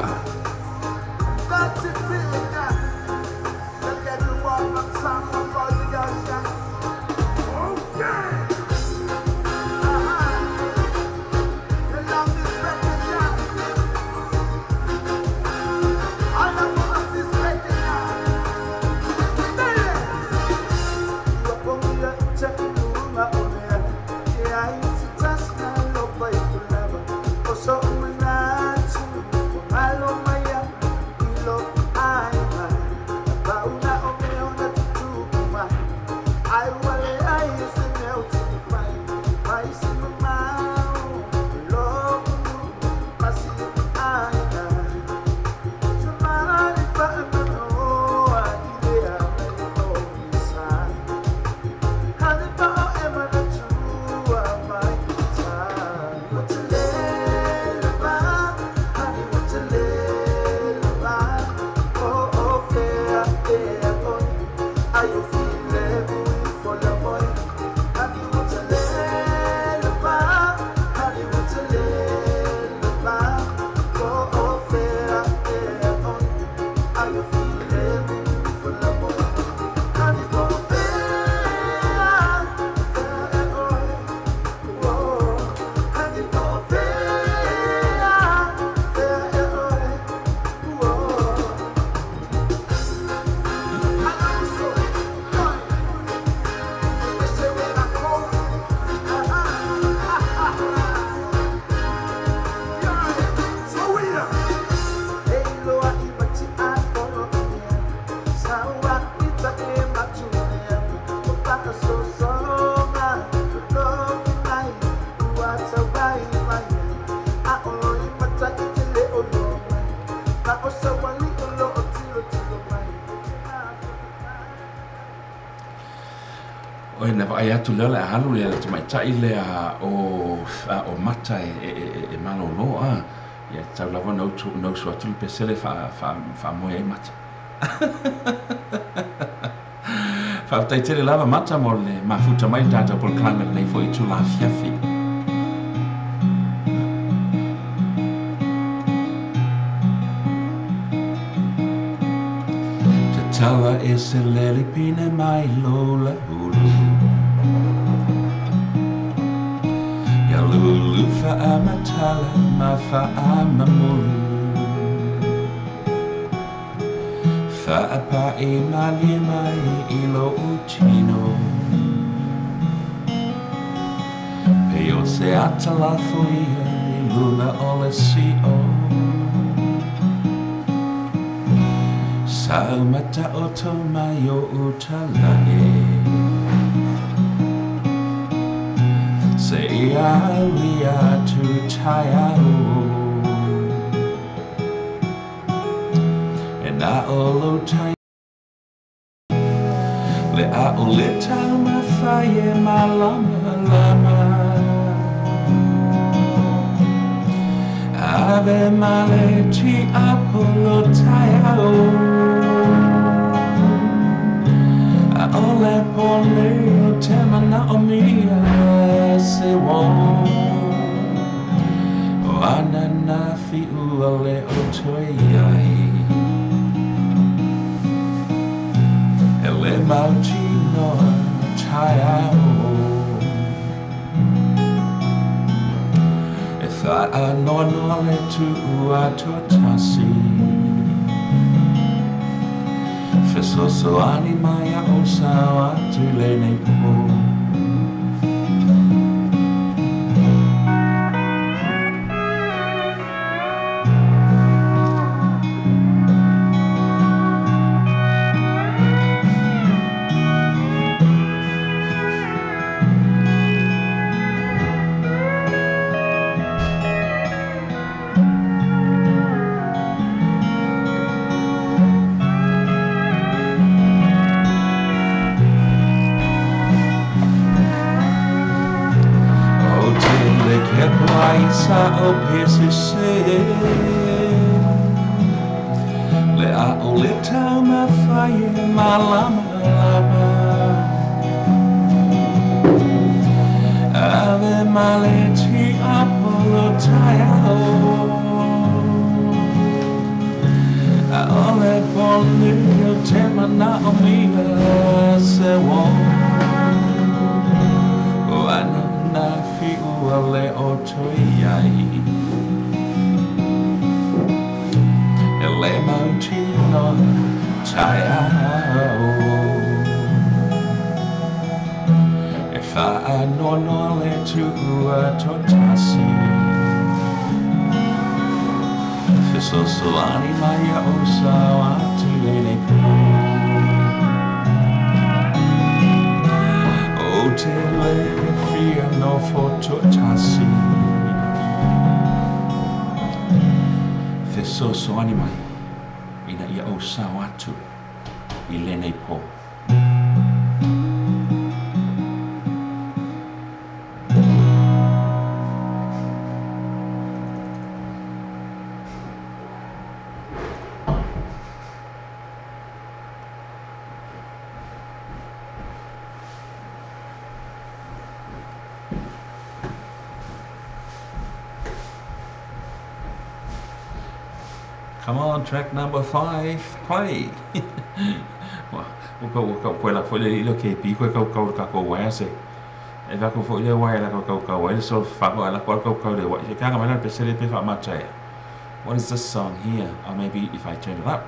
Oi na vaai atu lea o le a alu lea le tamaitai lea o Mata e malolo a. Ia tau lava ona usu atu le pesele faamoe ai Mata. Faafetai tele lava Mata mo le mafuta mai le tatou polokalame lenei foi itula afiafi. Tatala e se lele pine mai lo la ulu. Ia lulu faamatala ma faamamulu. Faapae malie mai i lo utino. Pe o se atalafo ia i luna o le sio. Sa umata o tō mai o utalae. Se ia au ia tu tai au. E nā o lo tai. Le a o le tau mawhai e malama lama. Ave male ti apolo tai au. A ole pone o te mana o mia se wō. O anana fi ua le o toi ai. E le mauti noa tai au. E whaa noa noa le tu ua tua tasi. Fesoso ani mai a o sao atu lenei pō. sa o pesese Le a o le tau mawhai e malama lama Ave male ti apolo tai ao A ole polu o te mana o mila se wo O ana nā whiua le o toi ai E le mau tino tai ao E whaa nono le tuua totasi Fesosolani mai a o sao atu lenei pō O te le whia nofo totasi Fesosoani mai ina ia o sao atu i lenei pō. Come on, track number 5, play. What is this song here? Or maybe if I turn it up.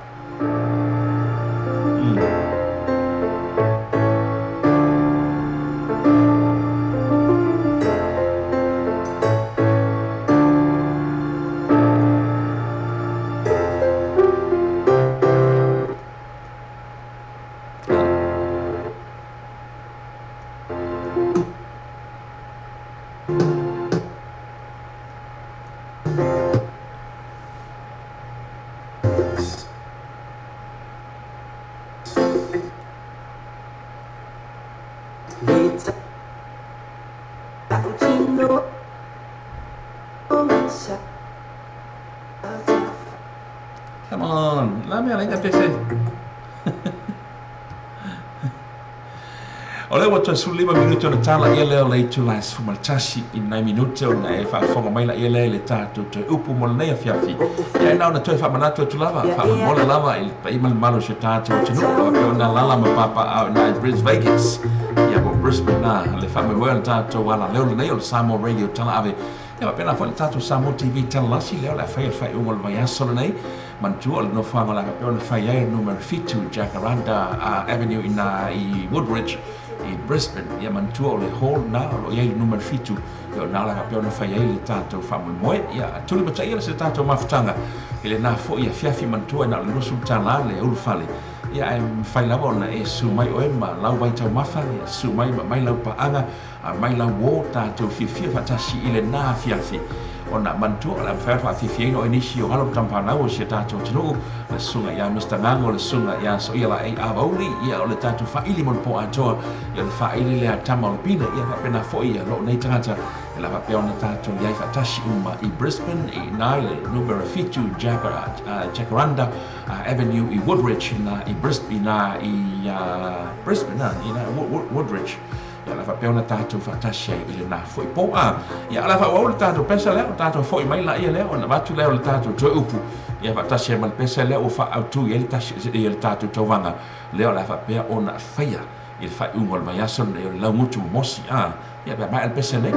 Come on, la mea lenga pese. O lea ua 15 minuti ona tala ia lea o le itu la 11 i nai minuti ona e faafofoga mai la ia lea i le tatou toe upu mo lenei afiafi. Ia e na ona toe faamanatu atu lava, faamomola lava i le paia ma le mamalu o si o tatou atunuu o faapea ona lala ma papaau i nai Bris Vegas. Ia po Brisbane na le faamoemoe o le tatou alaleo lenei o le Samoa Radio Talaave. Ia faapena foi le tatou Samoa TV Talalasi lea o le a faia le faaiuga o le vaiaso lenei. Manatua o le nofoaga o le a faapea ona fai ai le numera 7 Jacaranda Avenue ina i Woodridge i Brisbane. Ia manatua o le hall na o lo o iai le numera 7 ia o na o le a faapea ona fai ai le tatou faamoemoe. Ia tuli mataia le se tatou mafutaga i lenā foi afiafi manatua e na o le $20 le ulufale. Ia ae mafai lava ona e su mai oe ma lau vaitaumafa, ia su mai ma mai lau paaga, a mai lau uō tatou fiafia faatasi i lenā afiafi. Ona manatua o le a mafai ona faafiafiaina oe nisi o alo ma tamafanau o si o tatou atunuu, le susuga ia Mr Gago, le susuga ia Soia Laei Avauli, ia o le tatou faaili mo le pō atoa, ia o le faaili lea a tama o le pine, ia faapena foi ia loo nei tagata, e la faapea ona tatou iai faatasi uma i Brisbane, i ina i le numera 7 Jacaranda Avenue i Woodridge, ina i Brisbane, ina i Brisbane, ina Woodridge. Ia la faapea ona tatou faatasi ai i lenā foi pō. Ia o le a faaauau le tatou pesa lea, o tatou foi mai laia lea, ona avatu lea o le tatou toe upu. Ia faatasi ai ma le pesa lea ua faaautu i ai le tasi i le tatou tauvaga lea o le a faapea ona faia i le faaiuga o le vaiaso lenei o le laugutu momosi. Ia pe a maea le pesa nei.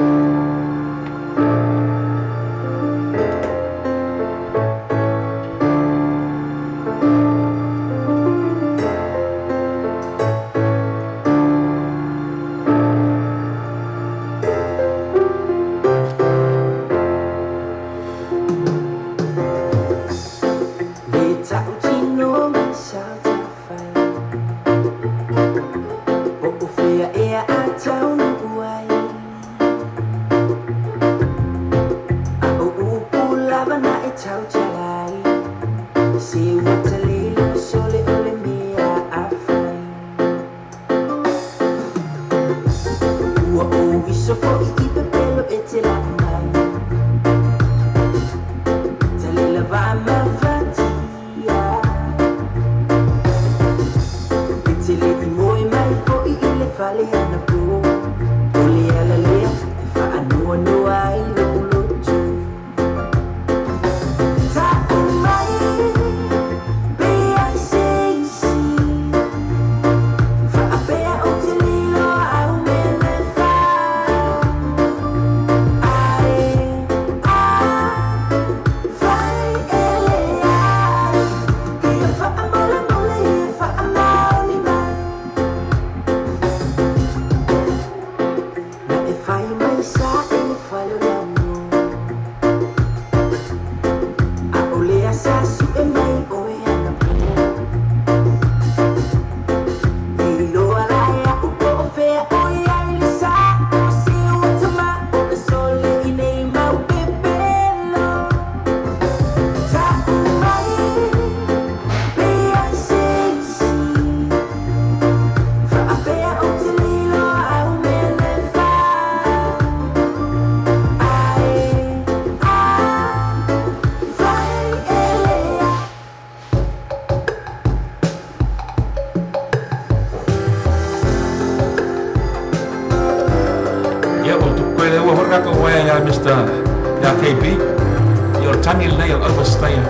Mr. Ia KB, ia o le tagi lenei o le overstayer.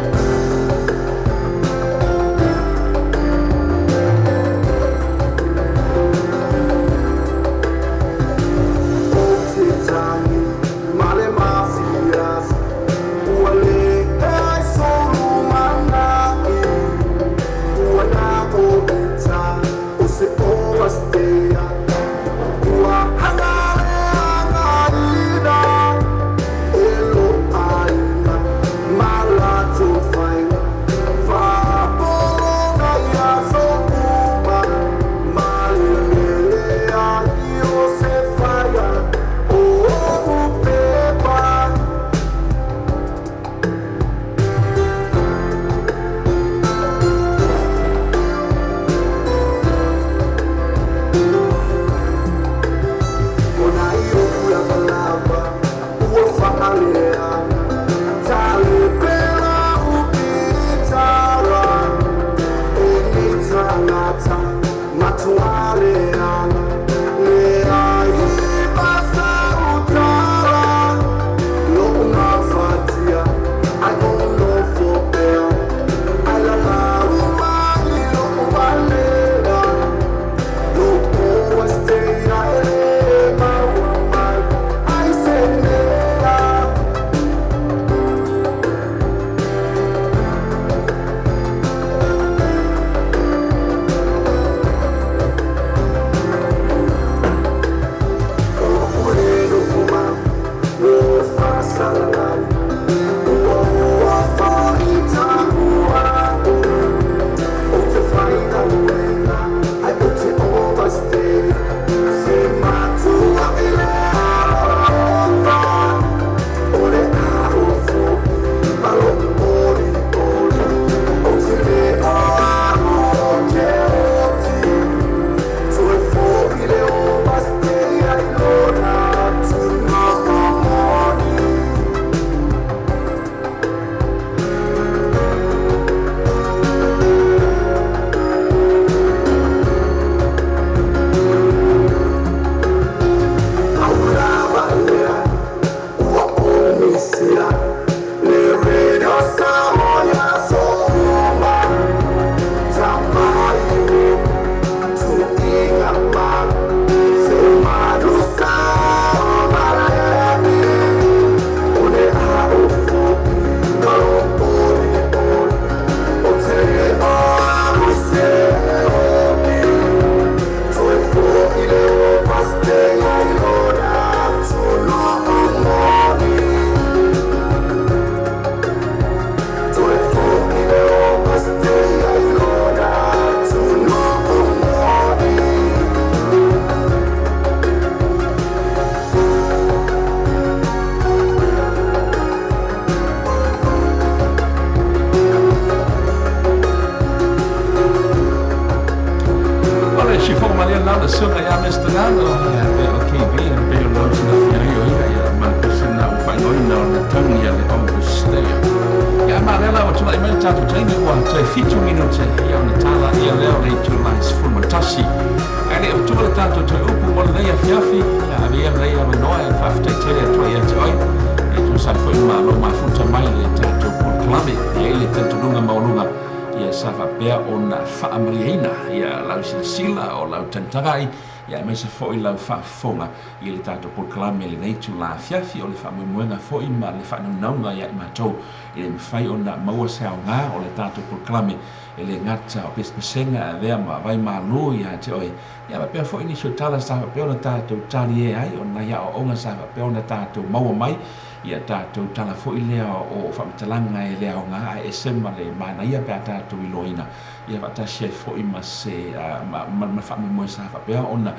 Foi lau faafofoga i le tatou polokalame lenei itulā afiafi o le faamoemoega foi ma le faanaunauga ia i matou e le mafai ona maua se aogā o le tatou polokalame e le gata o pesepesega avea ma vai mālō ia te oe ia faapea foi nisi o tala sa faapea ona tatou talie ai o nai aoaoga sa faapea ona tatou maua mai ia tatou tala foi lea o faamatalaga e le aogā ae ese ma le manaia pe a tatou iloaina ia faatasi ai foi ma se ma faamoemoe sa faapea ona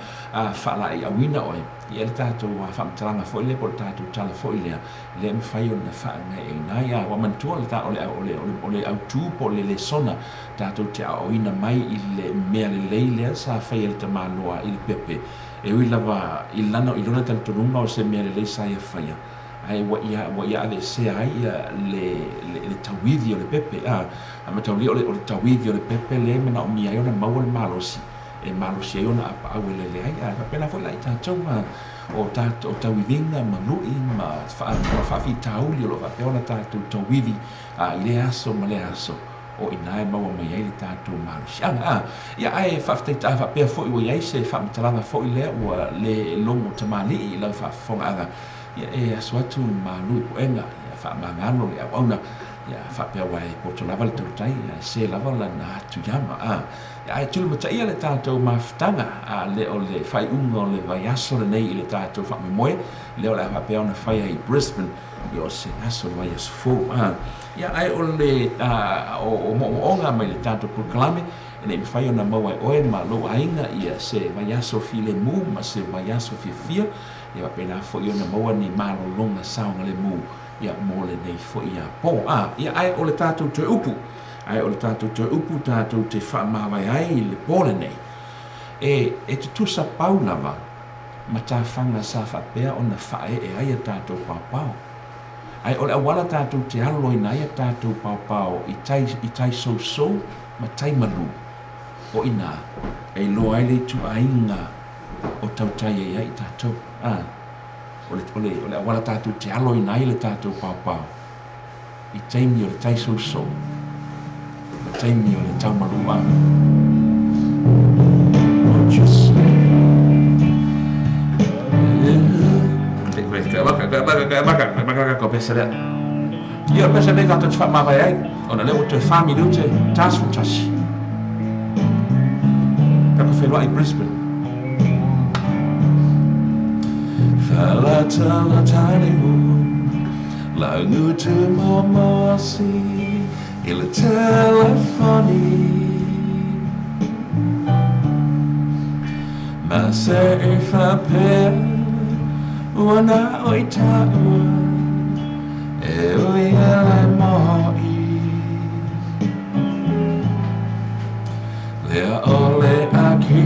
faalaeiauina oe ia le tatou faamatalaga foi lea po o le tatou tala foi lea lea mafai ona faagaeeina ai. Ua manatua le o le autū po o le lesona tatou te aoaoina mai i le mea lelei lea sa faia le tamāloa i le pepe e ui lava i lana i lona talitonuga o se mea lelei sa ia faia ai ua ia aveesea ai ia le tauivi o le pepe a mataulia o le tauivi o le pepe lea e manaomia ai ona maua le malosi e malosi ai ona apaau e lele ai. Ae faapena foi la i tatou o tatou tauiviga ma lui ma faafitauli o loo faapea ona tatou tauivi i lea aso ma lea aso o ina e maua mai ai le tatou malosiaga. Ia ae faafetai faapea foi ua iai se faamatalaga foi lea ua le logo tamalii i lau faafofogaaga. Ia e aso atu malu i puega, ia faamagalo le auauna, ia faapea ua e poto lava le tautai, ia se lava lana atu iama. Ia ae tulimataia le tatou mafutaga le o le faaiuga o le vaiaso lenei i le tatou faamoemoe lea o le a faapea ona faia i Brisbane ia o se aso le vaiaso fou. Ia ae o le o moomooga mai le tatou polokalame e nei mafai ona maua e oe ma lou aiga ia se vaiaso filemu ma se vaiaso fiafia, ia faapena foi ona maua ni malologa saogalemu ia mo lenei foi apo. Ia ae o le tatou toe upu, ae o le tatou toe upu tatou te faamavae ai i le po lenei e tutusa pau lava ma tafaga sa faapea ona faaee ai a tatou paopao. Ae o le auala tatou te aloina ai a tatou paopao i tai sousou ma tai malu o ina e iloa ai le ituaiga o tautai ai ai tatou. O le auala tatou te aloina ai le tatou paopao i taimi o le tai sousou ma taimi o le taumalu. Ia o le pesa nei tatou te faamavae ai ona lea ua toe 4 minute 41 tatou feiloai i Brisbane. Fa'alatalataniu laugu tumomosi i le telefoni ma se e faapea ua na o i taua e ui ele mo'i lea o le aki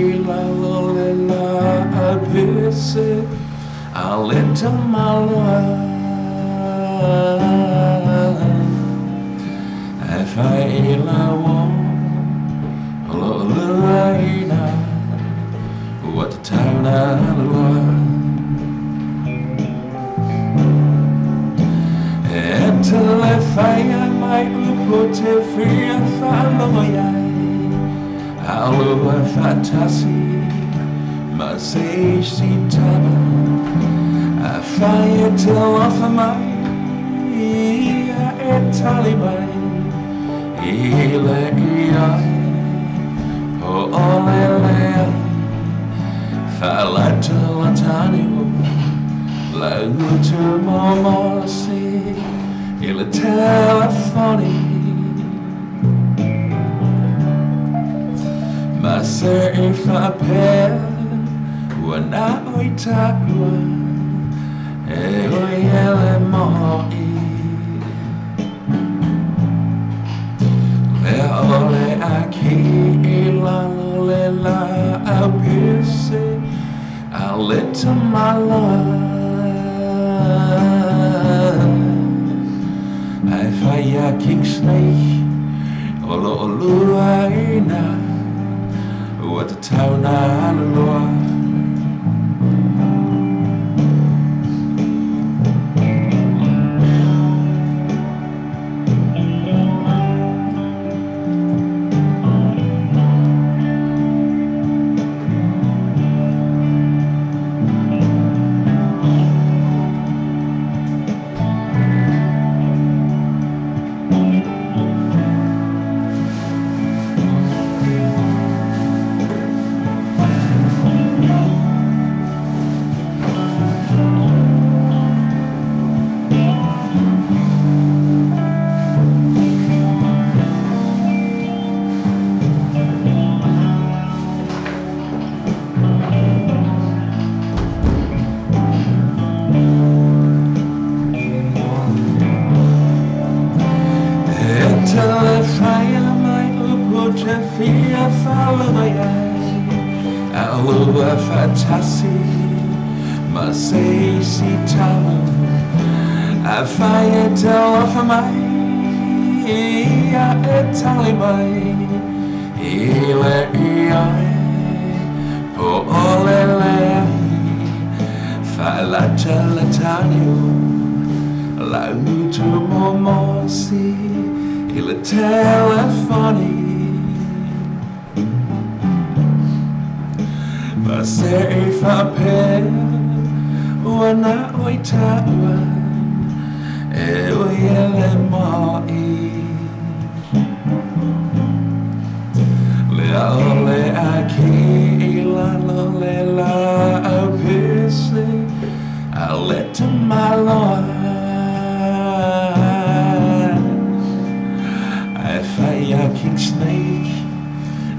i lalo le la a pese a le tamaloa e fai i lau o loo luaina ua tatau na lua e te le whaia mai upu te whia whaalogo iai a lua whatasi ma se isi tama a whaia te lofa mai ia e tali mai i le iai o ole lea whaalatalata-niu laugu tumomosi i le telefoni ma se e faapea ua na o i taua e ui ele mo'i lea o le aki i lalo le la au pese a le tamaloa ae whaia king snake o loo luaina ua tatau na alaloa. Alua whatasi ma se isi tama a whaia te alofa mai ia e tali mai i le iai O ole le ahi faalatalata niu lau gutu momosi i le telefoni Ma seʻi faapea ua na o i taua e ui e le moʻi Le ʻaʻole a kiʻi i lalo le laʻau pese a le tamaloa Ae fai iā King Snake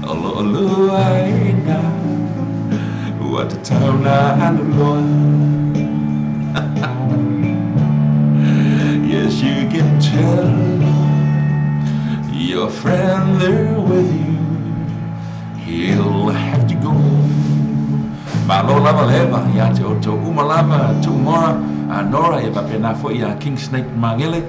o loo lua iina ua tatau ona alu loa Yes, you can tell your friend there with you he'll have to go. Malo lava le eva ia te outou uma lava Tuumora a Nora ia faapena foi ia King Snake Magele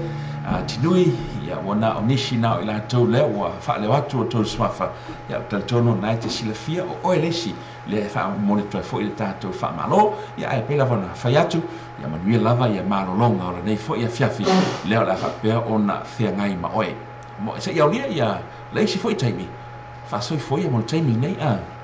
a Tinui ia ua na o nisi na o i latou lea ua faaleo atu outou suafa ia ou talitonu na e te silafia o oe le isi lea e faamomoli atu ai foi le tatou faamalo ia ae pei lava ona fai atu ia manuia lava ia malologa o lenei foi afiafi lea o le a faapea ona feagai ma oe seia aulia ia le isi foi taimi faasoifua ia mo le taimi lenei a.